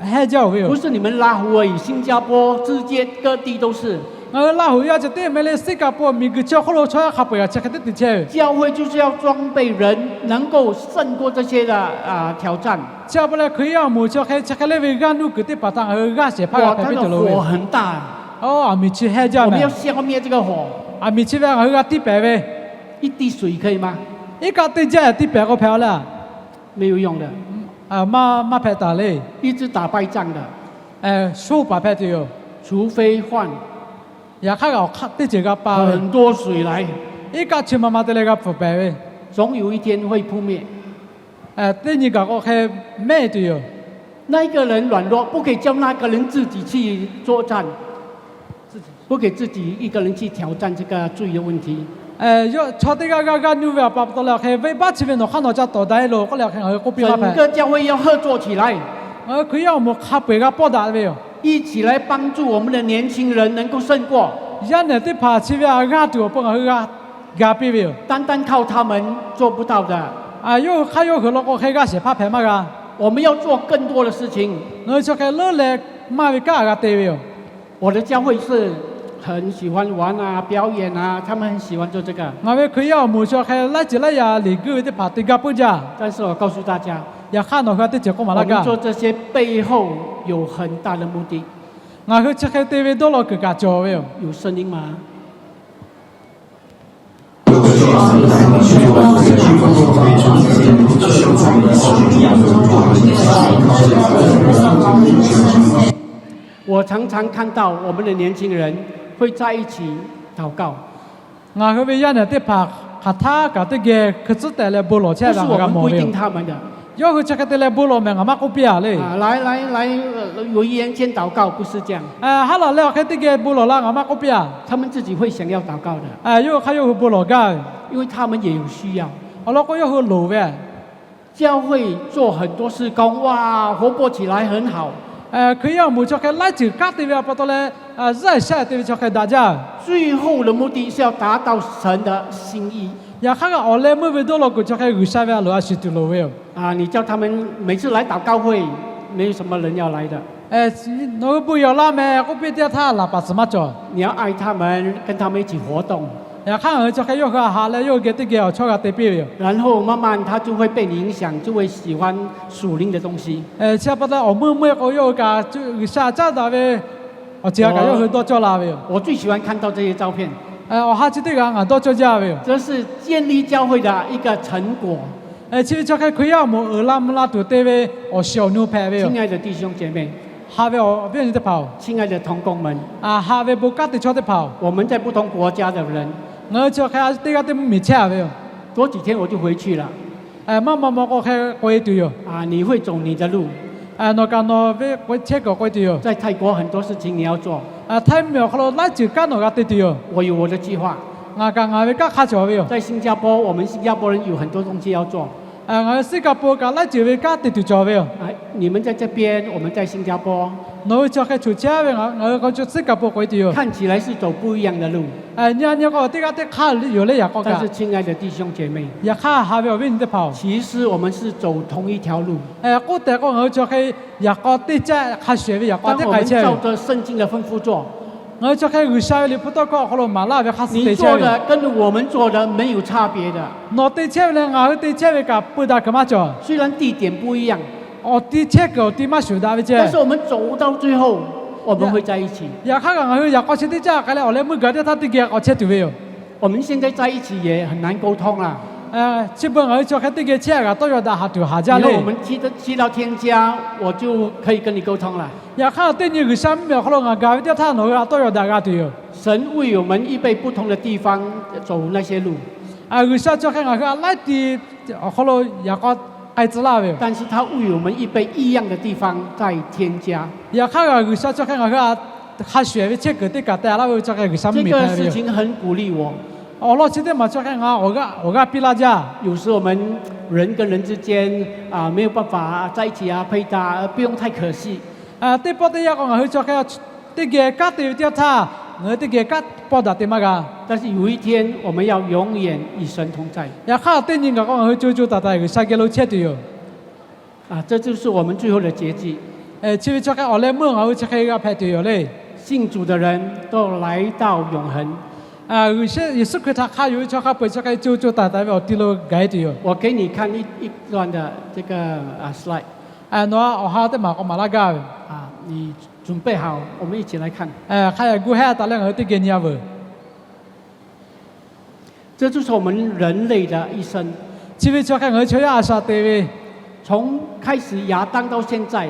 hehˉ jaˇ-oˬ ve yoˬ. 不是你们拉胡而已，新加坡、世界各地都是。 Ngaˬ hui Laˇ huˍ yaˇ ceh teˇ meh leh Siˉkaˍpawˍ miˬguiˬ chi awˬ hk'oˆ lo chaw yaˇ hk'a peu-eˬ g'aꞈ chi hk'e teˇ te chehˇ ve. 教会就是要装备人，能够胜过这些的，啊，挑战。 Chi pa taw leh Hkriꞈ yaˇ awˬ moˍ chi hk'e chi hk'e leh ve g'aˇ nuˇ kuiˬ teˇ hpaˍ htaꞈ ngaˬ hui g'aˇ shehˍ hpaˇ g'a hpehꞈ piˇ tuˬ loˍ ve yoˬ. 火很大， Aˬ miˬ chi hehˉ jaˇ meh. 我们要消灭这个火。 Aˬ miˬ chi ve ngaˬ hui g'a tiˇ pehˍ ve. 一滴水可以吗？ Iˉ kaˆ teˇ jaˇ tiˇ pehˍ k'o hpehꞈ-a le. 没有用的。 Maˇ hpehꞈ taˍ le. 一直打败仗的。Shoˇ paˍ hpehꞈ tuˬ yoˬ. 除非换 Yaꞈ hk'aˇ kaꞈ awˬ hk'aˇ teˇ ceuˬ g'a pa ve. 很多水来， Iˉ kaˆ chi ma ma te leh g'a pfuhˍ pehˍ ve. 总有一天会扑灭。 Teˇ nyi gaˬ k'o hk'e mehˆ tuˬ yoˬ. 那一个人软弱，不可以叫那个人自己去作战，不可以自己一个人去挑战这个罪的问题。 Yawˇ chaw teˇ g'aˇ g'aˇ g'aˇ nuˇ ve awˬ pa pa taw leh awˬ hk'e venˇbaˆ chi ve nawˬ hk'aˇ nawˬ ca tawˍ daꞈ e loˬ k'oˆ leh awˬ hk'e ngaˬ hui k'oˆ piˇ laˇ hpehꞈ. 整个教会要合作起来。 Ngaˬ hui Hkriꞈ yaˇ awˬ moˍ hk'a peu-eˬ g'a pawˇ daꞈ ve yoˬ. 一起来帮助我们的年轻人能够胜过。 Yaˇ nehˬ teˇ hpaˍ chi ve a g'aˇ tuˬ awˬ pon ngaˬ hui g'a ga piˇ ve yoˬ. 单单靠他们做不到的。 Yawˇ hui hk'aˇ yawˇ hui law k'o hk'e g'aˇ shehˍ hpaˇ hpehꞈ maˇ g'a. 我们要做更多的事情。 Ngaˬ hui chi hk'e leuˉ leh maˇ ve kanˉ g'a te ve yoˬ. 我的教会是很喜欢玩啊、表演啊，他们很喜欢做这个。 Ngaˬ ve Hkriꞈ yaˇ awˬ moˍ chi hk'e laiˉ ceuˬ laiˉ yaꞈ liꞈ guˇ ve teˇ hpaˍ te gaˇ puiˉ jaˇ. 但是我告诉大家， Yaꞈ hk'aˇ nawˬ hui a teˇ ceuˬ k'oˆ maˍ laˇ gaˇ. 我们做这些背后有很大的目的。 Ngaˬ hui chi hk'e te ve dawˇ law kuiˬ kaꞈ cawˬ ve yoˬ. 有声音吗？ 我常常看到我们的年轻人会在一起祷告。 Ngaˬ hui ve yaˇ nehˬ teˇ hpaˍ hk'aˬ htaˇ kaꞈ teˇ geh hkui tcuhˉ tehꞈ leh bon lawˬ chehˇ ve ngaˬ g'a mawˬ ve yoˬ. Yawˇ hui chi hk'e te leh bon lawˬ mehˬ ngaˬ maˇ k'oˆ piˇ a le. 有一天祷告，不是这样。 Haˉ laˬ leh awˬ hk'e teˇ geh bon lawˬ la ngaˬ maˇ k'oˆ piˇ a. 他们自己会想要祷告的。 Yawˇ hui hk'aˇ yawˇ hui bon lawˬ gaˇ ve. 因为他们也有需要。 Awˬ lawn k'o yawˇ hui loˍ ve. 教会做很多事工，哇，活泼起来很好。 Hkriꞈ yaˇ awˬ moˍ chi hk'e laiˉ ceuˬ kanˉ te ve a pa taw leh, zuhˆ sha te ve chi hk'e daꞈ jaˇ. 最后的目的是要达到神的心意。 Yaꞈ hk'aˇ kaꞈ awˬ leh meuˇ ve dawˇ law kuiˬ chi hk'e G'uiˬsha ve a loˍ a shiˍ tuˬ loˍ ve yoˬ. 啊，你叫他们每次来祷告会，没有什么人要来的。 Nawˬ hui bon yehˬ awˬ laˇ meh k'oˆ piˇ teˇ yanˇ htaˇ laˬ paˍ tcuhˍ maˇ cawˬ. 你要爱他们，跟他们一起活动。 Yaꞈ hk'aˇ ngaˬ hui chi hk'e yawˇ hui a haꞈ leh yawˇ hui geh teˇ geh awˬ chawˇ g'a te piˇ ve yoˬ. 然后慢慢他就会被你影响，就会喜欢属灵的东西。 Chi a pa taw awˬ meuˇ meuˇ k'o yawˇ hui kaꞈ G'uiˬsha caˉ daꞈ ve awˬ ceuˬ a kaꞈ yawˇ hui dawˇ cawˇ la ve yoˬ. 我最喜欢看到这些照片。 Awˬ ha chi teˇ g'aˇ ngaˬ dawˇ cawˇ jaˇ ve yoˬ. 这是建立教会的一个成果。 Chi ve chi hk'e Hkriꞈ yaˇ awˬ moˍ uiˍ la mvuh la tuˬ te ve awˬ shiˍ awˬ nu hpehꞈ ve yoˬ. 亲爱的弟兄姐妹， Haꞈ ve awˬ viˉ awˬ nyi teˇ hpaˍ-oˬ, 亲爱的同工们， haꞈ ve bon kanˉ te chaw teˇ hpaˍ-oˬ, 我们在不同国家的人， ngaˬ hui chi hk'e teˇ g'aˇ teˇ mvuhˇmiˬ chehˇ a ve yoˬ. 多几天我就回去了。 Maˇ maw maw k'o hk'e k'oꞈ e tuˬ yoˬ. 啊，你会走你的路。 Nawˬ kaꞈ nawˬ ve chehˇ kuiˬ k'oꞈ e tuˬ yoˬ. 在泰国很多事情你要做。 Htaiˇ mvuhˇmiˬ awˬ hk'aw lo laiˉ ceuˬ kanˉ nawˬ g'a te tuˬ yoˬ. 我有我的计划。 Ngaˬ kaꞈ ngaˬ ve kanˉ hk'a cawˬ ve yoˬ. 在新加坡，我们新加坡人有很多东西要做。 Ngaˬ hui Siˉkaˍponˍ kaꞈ laiˉ ceuˬ ve kanˉ te tuˬ cawˬ ve yoˬ. 你们在这边，我们在新加坡。 Nawˬ hui chi hk'e choˬ chehˇ ve, ngaˬ hui k'o Siˉkaˍponˍ k'oꞈ e tuˬ yoˬ. 看起来是走不一样的路。 Nyi nyi k'o teˇ g'aˇ teˇ hk'aˇ yoˬ le yaꞈ k'aw kaꞈ. 但是，亲爱的弟兄姐妹， Yaꞈ hk'aˇ haꞈ ve awˬ viˉ awˬ nyi teˇ hpaˍ-oˬ, 其实我们是走同一条路。 K'oˆ tehꞈ k'o ngaˬ hui chi hk'e yaꞈ k'aw teˇ caˆ hk'a shuˍ ehˍ ve yaꞈ k'aw teˇ k'ai chehˇ ve yoˬ. 照着圣经的吩咐做。 Ngaˬ hui chi hk'e G'uiˬsha ve liꞈ hpu tawˇ hkawˇ awˬ hk'aw lo maˍ laˇ ve hk'a suh te chehˇ ve yoˬ. 你做的跟我们做的没有差别的。 Nawˬ te chehˇ ve leh ngaˬ hui te chehˇ ve kaꞈ peu daꞈ kuiˬ maˇ cawˬ. 虽然地点不一样， Awˬ ti chehˇ kuiˬ awˬ ti maˇ shuˍ daꞈ ve ceh. 但是我们走到最后，我们会在一起。 Yaꞈ hk'aˇ kaꞈ ngaˬ hui yaꞈ k'aw chi teˇ caˆ k'ai leh awˬ leh meuˇ gaˬ teˇ htaˇ teˇ geh k'awꞈ chehˇ tuˬ ve yoˬ. 我们现在在一起也很难沟通了。 Chi beuꞈ ngaˬ hui chi hk'e teˇ geh chehˇ a kaꞈ tawˇ yaw daꞈ haˍ tuˬ haˍ jaˇ le. 以后我们去到天家，我就可以跟你沟通了。 Yaꞈ hk'aˇ teˇ nyi G'uiˬsha mvuhˇmiˬ awˬ hk'aw lo ngaˬ gaˬ ve teˇ htaˇ nawˬ hui a tawˇ yaw daꞈ g'a tuˬ yoˬ. 神为我们预备不同的地方走那些路。 G'uiˬsha chi hk'e ngaˬ hui a laiˉ ti awˬ hk'aw lo yaꞈ k'aw k'ai tcuh laˇ ve yoˬ. 但是他为我们预备一样的地方在天家。 Yaꞈ hk'aˇ kaꞈ G'uiˬsha chi hk'e ngaˬ hui a hk'a shuˍ ehˍ ve chehˇ kuiˬ teˇ kaꞈ teh laˇ ve chi hk'e G'uiˬsha mvuhˇmiˬ hpehꞈ ve yoˬ. 这个事情很鼓励我。 Awˬ lawn chi teˇ maˬ chi hk'e ngaˬ awˬ g'aˇ awˬ g'aˇ piˇ laˇ jaˇ. 有时我们人跟人之间啊，没有办法在一起啊，配搭，不用太可惜。 Teˇ pawˆ teˇ yanˇ k'o ngaˬ hui chi hk'e teˇ geh kanˉ te ve teˇ yanˇ htaˇ ngaˬ hui teˇ geh kanˉ pawˇ daꞈ te maˇ g'a. 但是有一天，我们要永远与神同在。 Yaꞈ hk'aˇ teˇ nyi gaˬ k'o ngaˬ hui co co taiˍ taiˍ G'uiˬsha geh lo chehˇ tuˬ yoˬ. 啊，这就是我们最后的结局。 Chi ve chi hk'e awˬ leh meuˇ ngaˬ hui chi hk'e g'a hpehꞈ tuˬ yoˬ le. 信主的人都来到永恒。 G'uiˬsha Yeˍsuˆ Hkriꞈ htaꞈ hk'a yonˍ ve chaw hk'a peu-eˬ chi hk'e co co taiˍ taiˍ ve awˬ ti lo gaˬ e tuˬ yoˬ. 我给你看一，一段的这个，啊，slide。 Nawˬ awˬ ha teˇ maˬ k'awꞈ maˍ laˇ gaˇ ve. 啊，你准备好，我们一起来看。 Hk'a yaꞈ gu hehˉ taˍ leh ngaˬ hui teˇ geh nyi a veuˬ. 这就是我们人类的一生。 Chi ve chi hk'e ngaˬ hui chaw yaˇ a shaꞈ te ve. 从开始亚当到现在，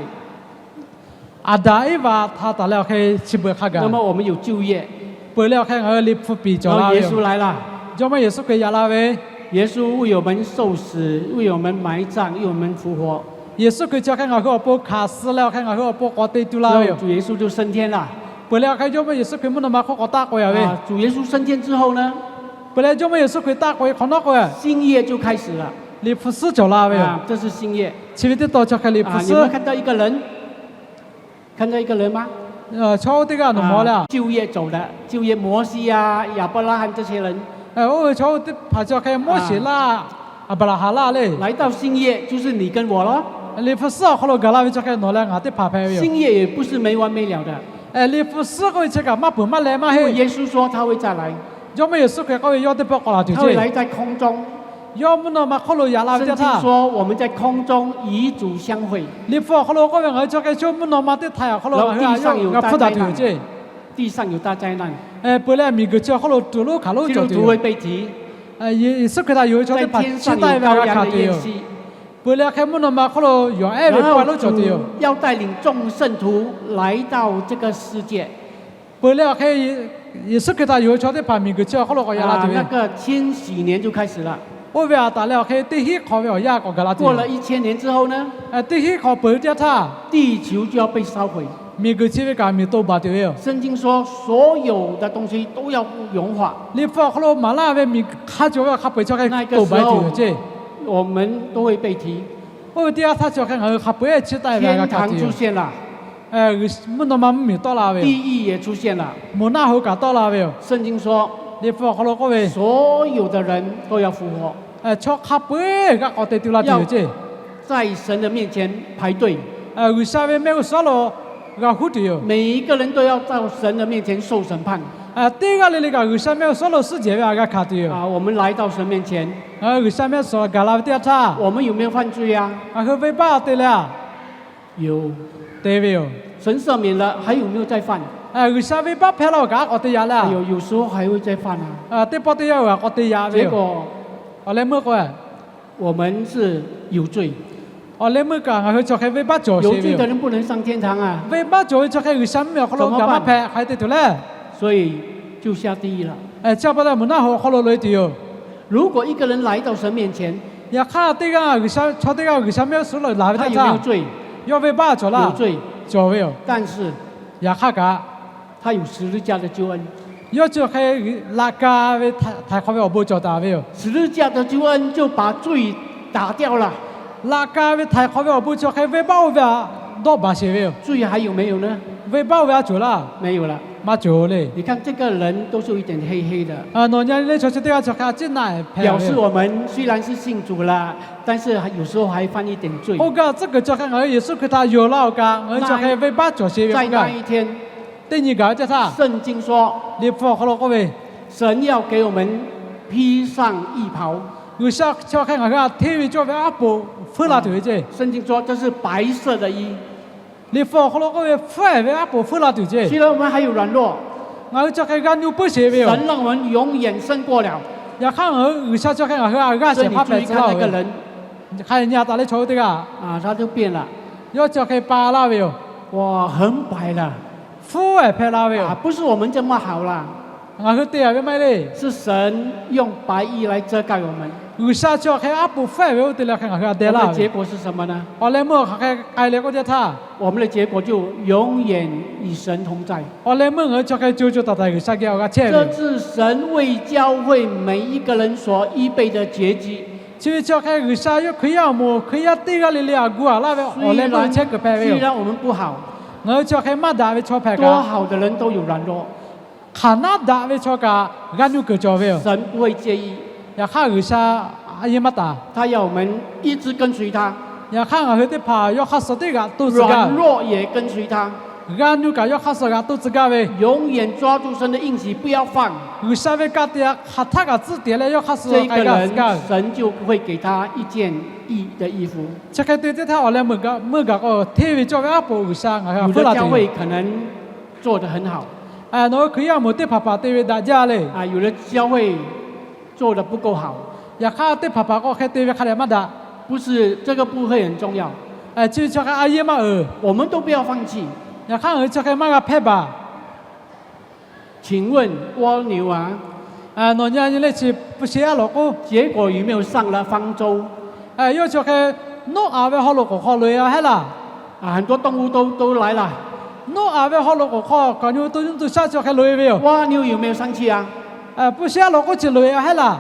Aˍdanˍ Eˇvaꞈ htaꞈ taˍ leh awˬ hk'e chi beuꞈ hk'a gaˬ. 那么我们有旧约， Peuˬ leh awˬ hk'e ngaˬ hui Liꞈ hpu piˍ cawˬ la ve yoˬ. 主耶稣来了， Jawˇmawˇ Yeˍsuˆ Hkriꞈ yaꞈ la ve, 耶稣为我们埋葬，为我们复活。 Yeˍsuˆ Hkriꞈ chi awˬ hk'e ngaˬ hui awˬ pon hkanˍ suh leh awˬ hk'e ngaˬ hui awˬ pon k'awꞈ te tu la ve yoˬ. 主耶稣就升天了。 Peuˬ leh awˬ hk'e Jawˇmawˇ Yeˍsuˆ Hkriꞈ mvuhˇ naw ma hk'oˆ k'awꞈ taˆ k'oꞈ e ve. 主耶稣升天之后呢， Peuˬ leh Jawˇmawˇ Yeˍsuˆ Hkriꞈ taˆ k'oꞈ e hk'awꞈ nawˉ k'o, 新约就开始了。 Liꞈ hpu suhˉ cawˬ la ve yoˬ. 这是新约。 Chi ve teˇ taw chi awˬ hk'e Liꞈ hpu suhˉ. 你们看到一个人， 看到一个人吗？ Chaw oˇ teˇ g'aˇ nawˬ mawˬ leh, 旧约走的，旧约摩西啊、亚伯拉罕这些人， oˇ ve chaw oˇ teˇ hpaˍ chi awˬ hk'e Moˉseˍ laˇ, Aˍbraˍhanˍ laˇ le. 来到新约就是你跟我咯。 Liꞈ hpu suhˉ awˬ hk'aw lo gaˬ la ve chi awˬ hk'e nawˬ leh ngaˬ teˇ hpaˍ hpehꞈ ve yoˬ. 新约也不是没完没了的。 Liꞈ hpu suhˉ k'oˆ ve chi kaꞈ maˇ peuˬ maˇ leh maˇ heˆ. 主耶稣说他会再来。 Jawˇmawˇ Yeˍsuˆ Hkriꞈ k'oˆ ve yawˇ teˇ pawˆ k'awꞈ laˬ tuˬ ceˇ. 他会来在空中。 Yawˇ mvuhˇ naw ma hk'oˆ lo yaꞈ la ve teˇ htaˇ, 圣经说我们在空中与主相会。 Liꞈ hpu awˬ hk'aw lo k'oˆ ve ngaˬ hui chi hk'e shu mvuhˇ naw ma teˇ htaiˍ awˬ hk'aw lo ngaˬ hui a yoˬ ngaˬ hpfuhˇ daꞈ tuˬ yoˬ ceˇ. 地上有大灾难， Peuˬ leh miˬguiˬ chi awˬ hk'oˆ lo tuˬ lonˉ hkaˍ lonˉ cawˬ tuˬ yoˬ. 基督徒会被提， Yeˍsuˆ Hkriꞈ htaꞈ yonˍ ve chaw teˇ hpaˍ chi taˆ e ve a g'a hkanˍ tuˬ yoˬ. Peuˬ leh awˬ hk'e mvuhˇ naw ma hk'oˆ lo yawˬ ehˉ ve paw lonˉ cawˬ tuˬ yoˬ. 要带领众圣徒来到这个世界。 Peuˬ leh awˬ hk'e Yeˍsuˆ Hkriꞈ htaꞈ yonˍ ve chaw teˇ hpaˍ miˬguiˬ chi awˬ hk'oˆ lo k'awꞈ yaꞈ la tuˬ ve. 那个千禧年就开始了。 Oˇ ve a taˍ leh awˬ hk'e teˇ hinˉ hk'awꞈ ve awˬ yanˇ k'awꞈ gaˬ la tuˬ yoˬ. 过了一千年之后呢， Teˇ hinˉ hk'awꞈ peuˬ ve teˇ yanˇ htaˇ, 地球就要被烧毁。 Miˬguiˬ chi ve kaꞈ miˬ to baˬ tuˬ ve yoˬ. 圣经说，所有的东西都要融化。 Liꞈ hpu awˬ hk'aw lo maˍ laˇ ve miˬ hk'a cawˬ ve awˬ hk'a peu-eˬ chi hk'e to baˬ tuˬ yoˬ ceˇ. 我们都会被提。 Oˇ ve teˇ yanˇ htaˇ chi awˬ hk'e ngaˬ hui hk'a peu-eˬ chi taˆ e ve a g'a hkanˍ tuˬ yoˬ. Mvuhˇ naw ma mvuhˇmiˬ tawˆ la ve yoˬ. 地狱也出现了。 Moˬ naˆ hoꞈ kaꞈ tawˆ la ve yoˬ. 圣经说， Liꞈ hpu awˬ hk'aw lo k'oˆ ve, 所有的人都要复活， chaw hk'a peu-eˬ g'a k'awꞈ te tu la tuˬ yoˬ ceˇ. 在神的面前排队。 G'uiˬsha ve mehˆ g'uˇ suhˍ lo g'a huˉ tuˬ yoˬ. 每一个人都要到神的面前受审判。 Teˇ g'aˇ le le kaꞈ G'uiˬsha mehˆ g'uˇ suhˍ lo suhˉ jehˬ ve a g'a hkanˍ tuˬ yoˬ. 我们来到神面前， G'uiˬsha mehˆ g'uˇ suhˍ gaˬ la ve teˇ yanˇ htaˇ, 我们有没有犯罪啊？ Ngaˬ hui venˇbaˆ te leh a? 有。 Te ve yoˬ. 神赦免了，还有没有再犯？ G'uiˬsha venˇbaˆ hpehˇ laˇ-oˬ kaꞈ a k'awꞈ te yaꞈ leh a? 有时候还会再犯啊。 Teˇ pawˆ teˇ yanˇ-oˬ kaꞈ k'awꞈ te yaꞈ ve yoˬ. 结果， Awˬ leh meuˇ k'o, 我们是有罪。 Awˬ leh meuˇ kaꞈ ngaˬ hui chi awˬ hk'e venˇbaˆ cawˬ sheˍ ve yoˬ. 有罪的人不能上天堂啊。 Venˇbaˆ cawˬ ve chi awˬ hk'e G'uiˬsha mvuhˇmiˬ awˬ hk'aw lo gaˬ maˇ hpehꞈ hk'a te tuˬ leh, 所以就下地狱了。 Chi pa taw moˬ naˆ hoꞈ awˬ hk'aw lo loꞈ e tuˬ yoˬ. 如果一个人来到神面前， Yaꞈ hk'aˇ teˇ g'aˇ G'uiˬsha, chaw teˇ g'aˇ G'uiˬsha mehˆ g'uˇ suhˍ lo laˬ ve teˇ yanˇ htaˇ, yawˇ venˇbaˆ cawˬ laˇ? 有罪。 Cawˬ ve yoˬ. 但是， Yaꞈ hk'aˇ kaꞈ, 他有十字架的救恩。 Yawˇ chi awˬ hk'e laꞈ ka ve htaiˍ hk'awꞈ ve awˬ bon cawˬ taˍ ve yoˬ. 十字架的救恩就把罪打掉了。 Laꞈ ka ve htaiˍ hk'awꞈ ve awˬ bon chi awˬ hk'e venˇbaˆ oˇ ve htaꞈ dawˇ baˬ sheˍ ve yoˬ. 罪还有没有呢？ Venˇbaˆ oˇ ve a cawˬ laˇ? 没有了。 Maˇ cawˬ le. 你看这个人都是有一点黑黑的， Nawˬ nyi le chaw chi teˇ g'aˇ chi awˬ hk'e a ciˉ naˆ hpehꞈ ve yoˬ. 表示我们虽然是信主了，但是有时候还犯一点罪。 K'oˆ gaˇ tcuhˉ kuiˬ chi awˬ hk'e ngaˬ hui Yeˍsuˆ Hkriꞈ htaꞈ yonˍ la-oˬ kaꞈ ngaˬ hui chi awˬ hk'e venˇbaˆ cawˬ sheˍ ve k'oˆ gaˇ. 在那一天， Teˇ nyi gaˬ ve teˇ htaˇ, 圣经说， Liꞈ hpu awˬ hk'aw lo k'oˆ ve, 神要给我们披上义袍。 G'uiˬsha chi awˬ hk'e ngaˬ hui htaꞈ hteˇ ve cawˇ ve aˉ poꞈ feuˉ la tuˬ ve ceˇ. 圣经说这是白色的衣。 Liꞈ hpu awˬ hk'aw lo k'oˆ ve, hpfuhˆ-ehˍ ve aˉ poꞈ feuˉ la tuˬ ceˇ. 虽然我们还有软弱， Ngaˬ hui chi awˬ hk'e g'a nyu puiˉ sheˍ ve yoˬ. 神让我们永远胜过了。 Yaꞈ hk'aˇ ngaˬ hui G'uiˬsha chi awˬ hk'e ngaˬ hui htaꞈ g'aˇ shehˍ hpaˇ hpehꞈ tcuh laˇ-oˬ ve. 所以你注意看那个人， Hk'a nyi-a taˍ leh chaw oˇ teˇ g'aˇ, 他就变了。 Yawˇ chi awˬ hk'e pa laˇ ve yoˬ. 我很白了。 Hpfuhˆ-ehˍ hpehꞈ la ve yoˬ. 不是我们这么好啦。 Ngaˬ hui te-a ve maˇ heˆ le. 是神用白衣来遮盖我们。 G'uiˬsha chi awˬ hk'e aˉ poꞈ hpfuhˆ-ehˍ ve oˇ te leh hk'e ngaˬ hui htaꞈ deh laˇ ve. 结果是什么呢？ Awˬ leh meuˇ hk'aˬ hk'e k'ai leh k'oˆ teˇ htaˇ, 我们的结果就永远与神同在。 Awˬ leh meuˇ ngaˬ hui chi awˬ hk'e co co taiˍ taiˍ G'uiˬsha geh awˬ g'a chehˇ ve. 这是神为教会每一个人所预备的结局。 Chi ve chi awˬ hk'e G'uiˬsha yawˇ Hkriꞈ yaˇ awˬ moˍ Hkriꞈ yaˇ teˇ g'aˇ le le htaꞈ gu-a laˇ ve awˬ leh meuˇ chehˇ kuiˬ hpehꞈ ve yoˬ. 虽然我们不好， Ngaˬ hui chi awˬ hk'e maˇ daꞈ ve chaw hpehꞈ kaꞈ, 多好的人都有软弱。 Hk'aˬ naˉ daꞈ ve chaw kaꞈ g'a nyu kuiˬ cawˬ ve yoˬ. 神不会介意。 Yaꞈ hk'aˇ G'uiˬsha a yeˇ maˇ taˍ. 他要我们一直跟随他。 Yaꞈ hk'aˇ ngaˬ hui teˇ hpaˍ yawˇ hk'aˇ suh teˇ g'aꞈ to tcuh gaˇ ve. 软弱也跟随他。 G'a nyu kaꞈ yawˇ hk'aˇ suh g'aꞈ to tcuh gaˇ ve. 永远抓住神的应许，不要放。 G'uiˬsha ve ka tiꞈ hk'aˬ htaˇ kaꞈ tcuhˉ tiꞈ leh yawˇ hk'aˇ suh g'aꞈ tcuh gaˇ ve. 这个人，神就会给他一件义的衣服。 Chi hk'e te teˇ htaˇ awˬ leh meuˇ gaˬ k'o, hteˇ ve cawˇ ve aˉ poꞈ G'uiˬsha ngaˬ hui htaꞈ feuˉ la tuˬ yoˬ. 有的教会可能做得很好， Nawˬ hui Hkriꞈ yaˇ awˬ moˍ teˇ hpaˍ hpaˍ te ve daꞈ jaˇ le. 有的教会做得不够好。 Yaꞈ hk'aˇ teˇ hpaˍ hpaˍ k'o hk'e te ve hk'a dehꞈ maˇ daꞈ. 不是，这个不会很重要。 Chi ve chi hk'e a yeˇ maˇ uiˍ. 我们都不要放弃。Yaꞈ hk'aˇ ngaˬ hui chi hk'e maˇ g'a hpehˇ baˬ. 请问蜗牛啊， Nawˬ nyi nyi le chi hpu shi aˉ lawꞈ k'oˆ, 结果有没有上了方舟？ Yawˇ chi hk'e Noˉaꞈ ve haw loꞈ k'oˍ hk'aw loꞈ e a hehˉ laˇ. 啊，很多动物都都来了。 Noˉaꞈ ve haw loꞈ k'oˍ hk'aw kaꞈ nyi to nyiˇ to shaˉ chi hk'e loꞈ e ve yoˬ. 蜗牛有没有生气啊？ Hpu shi aˉ lawꞈ k'oˆ chi loꞈ e a hehˉ laˇ.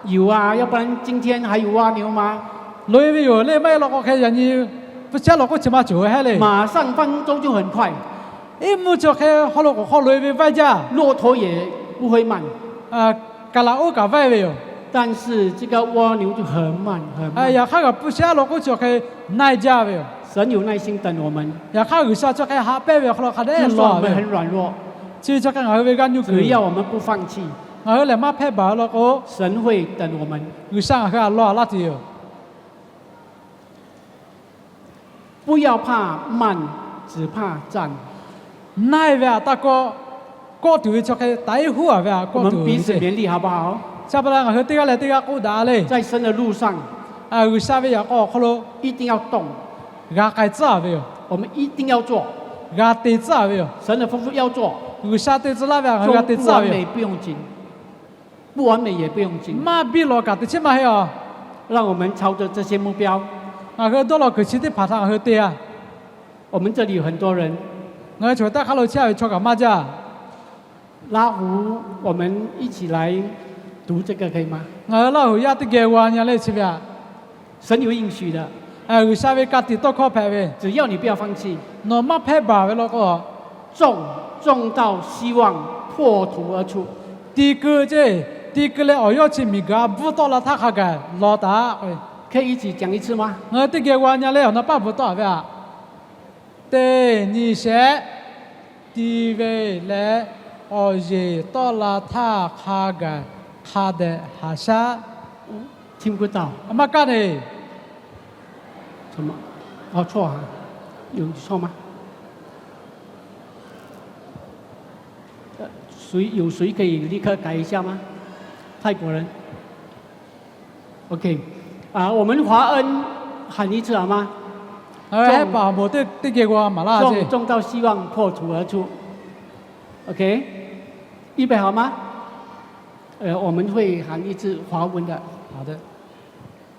有啊，要不然今天还有蜗牛吗？ Loꞈ e ve yoˬ le, maˇ heˆ law k'o hk'e yaꞈ nyi hpu shi aˉ lawꞈ k'oˆ chi maˇ cawˬ hehˉ le. 马上方舟就很快。 Iˉ mvuhˇ chi hk'e haw loꞈ k'oˍ hk'aw loꞈ e ve vaiˇ jaˇ. 骆驼也不会慢。 Kaˍlaˍ oˇ kaꞈ vaiˇ ve yoˬ. 但是这个蜗牛就很慢很慢。 Yaꞈ hk'aˇ kaꞈ hpu shi aˉ lawꞈ k'oˆ chi hk'e na e jaˇ ve yoˬ. 神有耐心等我们， Yaꞈ hk'aˇ G'uiˬsha chi hk'e haꞈ pehnˇ ve awˬ hk'aw lo hk'a dehꞈ law ve yoˬ. 就算我们很软弱， Chi chi hk'e ngaˬ hui ve g'aˇ nuˇ kuiˬ, 只要我们不放弃， ngaˬ hui lehˬ maˇ hpehˇ baˬ ve law k'o, 神会等我们。 G'uiˬsha ngaˬ hui htaꞈ law laˇ tuˬ yoˬ. 不要怕慢，只怕站。 Na e ve htaꞈ taˇ kawˆ, kawˆ tuˬ ve chi hk'e taꞈ iˉ huˉ a ve htaꞈ kawˆ tuˬ. 我们彼此勉励好不好？ Chi pa taw ngaˬ hui teˇ g'aˇ leh teˇ g'aˇ k'oˆ daꞈ le. 在神的路上， G'uiˬsha ve yaꞈ k'aw awˬ hk'aw lo 一定要动， g'a k'ai tcuhˉ a ve yoˬ. 我们一定要做， G'a te tcuhˉ a ve yoˬ. 神的吩咐要做， G'uiˬsha te tcuh laˇ ve htaꞈ ngaˬ hui g'a te tcuhˉ a ve yoˬ. 不完美也不用紧， Maˇ biˇ lawˬ kaꞈ teꞈ chiˉ maˇ heˆ a. 让我们朝着这些目标。 Ngaˬ hui dawˇ law kuiˬ chi teˇ hpaˍ htaꞈ ngaˬ hui te a. 我们这里有很多人， Ngaˬ hui chaw taˇ hk'aˇ lo chehˇ ve chaw kaꞈ maˇ jaˇ. 拉胡，我们一起来读这个可以吗？ Ngaˬ hui Laˇ huˍ yaˇ teˇ geh g'aw nyi le chi ve htaꞈ. 神有应许的， G'uiˬsha ve ka tiꞈ tawˇ hkawˇ hpehꞈ ve, 只要你不要放弃， Nawˬ maˇ hpehˇ baˬ ve law k'o, 种，种到希望破土而出。 Ti keu ceˇ, ti keu leh awˬ yawˇ chi miˬguiˬ a bvuhˇ tawˆ la htaˇ hk'a gaˬ lawˬ taꞈ. 可以一起讲一次吗？ Ngaˬ hui teˇ geh g'aw nyi le awˬ na paˇ bvuhꞈ tawˆ a ve htaꞈ. Teˇ nyi shehˆ, ti ve leh awˬ yeˬ tawˆ la htaˇ hk'a gaˬ hk'a dehꞈ haꞈ shaˉ. 听不到。 Maˇ kaˇ ne. 什么？哦，错啊，有错吗？呃，谁有谁可以立刻改一下吗？泰国人。OK，啊，我们华恩喊一次好吗？ Hehˉ paˍ moˍ teˇ geh g'aw maˍ laˇ. 种，种到希望破土而出。OK，预备好吗？呃，我们会喊一次华文的。好的。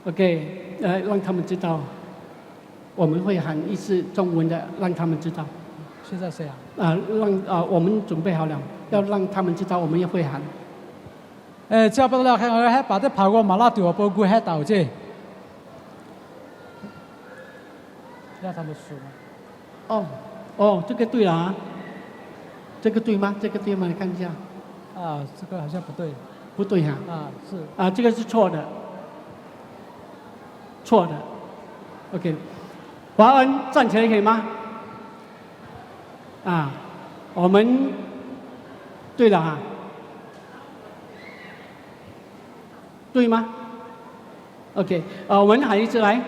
OK，呃，让他们知道，我们会喊一次中文的，让他们知道。现在谁啊？啊，让，啊，我们准备好了，要让他们知道我们也会喊。 Chi pa taw leh hk'e ngaˬ hui hehˉ paˍ teˇ hpaˍ g'aw maˍ laˇ tuˬ awˬ pon gu heh taˍ oˬ ceˇ. 哦，哦，这个对了啊，这个对吗？这个对吗？你看一下。啊，这个好像不对。不对哈。啊，是。啊，这个是错的，错的。OK，华恩站起来可以吗？啊，我们，对了哈，对吗？OK，啊，我们喊一次来。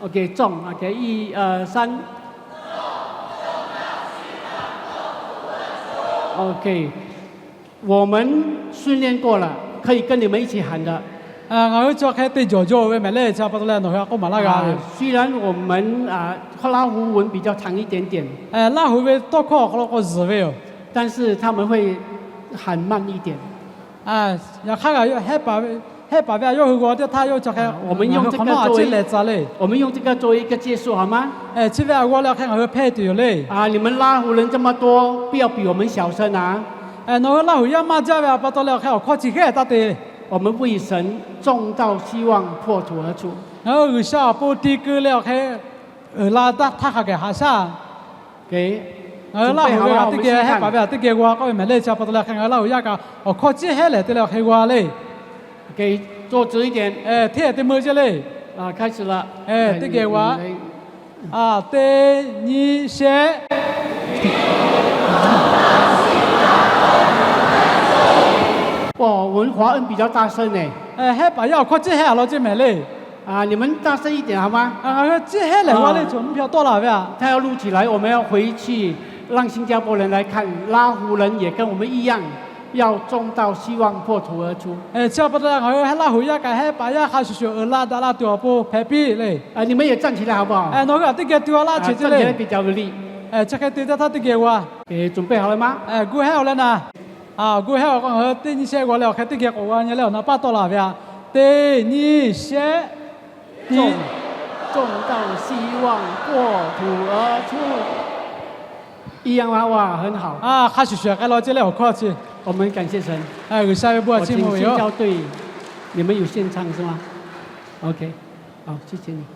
OK，种，OK，一二三。OK，我们训练过了，可以跟你们一起喊的。 Ngaˬ hui chi hk'e te jawˬ jaw ve mehˍ le, chi pa taw leh nawˬ hui a k'oˆ maˍ laˇ g'a ve. 虽然我们啊，拉胡文比较长一点点， Laˇ huˍ ve tawˇ hkawˇ awˬ hk'aw lo k'o zuhˬ ve yoˬ. 但是他们会喊慢一点。 Yaꞈ hk'aˇ, hehˉ paˍ ve a yawˇ hui g'aw teˇ htaˇ yawˇ chi hk'e, 我们用这个作为, 我们用这个作为一个结束好吗？ Chi ve a g'aw leh hk'e ngaˬ hui hpehˇ tuˬ yoˬ le. 啊，你们拉胡人这么多，不要比我们小声啊。 Nawˬ hui Laˇ huˍ yaˇ maˇ jaˇ ve a pa taw leh hk'e awˬ hkawˇ chi hehˉ taˇ te. 我们为神种到希望破土而出。 Ngaˬ hui G'uiˬsha awˬ pon ti keu leh awˬ hk'e uiˍ la daˇ htaˇ hk'a gaˬ haꞈ shaˉ. Ngaˬ hui Laˇ huˍ ve a teˇ geh, hehˉ paˍ ve a teˇ geh g'aw k'oˆ ve mehˍ le, chi pa taw leh hk'e ngaˬ hui Laˇ huˍ yaˇ kaꞈ awˬ hkawˇ ciˉ hehˉ lehˬ te leh awˬ hk'e g'aw le. Hteˇ te meuˇ ceˇ le. Teˇ geh g'aw. Teˇ nyi shehˆ. 哇，我们华恩比较大声呢。 Hehˉ paˍ yaˇ awˬ hkawˇ ciˉ hehˉ a law ceˇ mehˍ le. 啊，你们大声一点好吗？ Ngaˬ hui ciˉ hehˉ lehˬ g'aw le, chaw mvuhˇ hpyaw tawˆ la ve a. 他要录起来，我们要回去让新加坡人来看，拉胡人也跟我们一样，要种到希望破土而出。 Chi pa taw leh ngaˬ hui Laˇ huˍ yaˇ kaꞈ hehˉ paˍ yaˇ hk'a shuˍ shuˍ uiˍ la daꞈ la tuˬ awˬ pon hpehꞈ piˇ le. 你们也站起来好不好？ Nawˬ hui a teˇ geh tu a laˇ, chi teˇ le. 站起来比较有力。Chi hk'e te teˇ htaˇ teˇ geh g'a. 准备好了吗？ Gu hehˉ-oˬ leh naˍ. Gu hehˉ-oˬ k'o, ngaˬ hui teˇ nyi shehˆ g'aw leh awˬ hk'e teˇ geh k'awꞈ g'a nyi leh awˬ na paˇ tawˆ la ve aꞈ. Teˇ nyi shehˆ. 众，众道希望破土而出。一样吗？哇，很好。 Hk'a shuˍ shuˍ k'ai law ceˇ leh awˬ hkawˇ chi. 我们感谢神。 G'uiˬsha ve bon a chiˇ mvuh ve yoˬ. 我听宣教队，你们有献唱是吗？OK，好，谢谢你。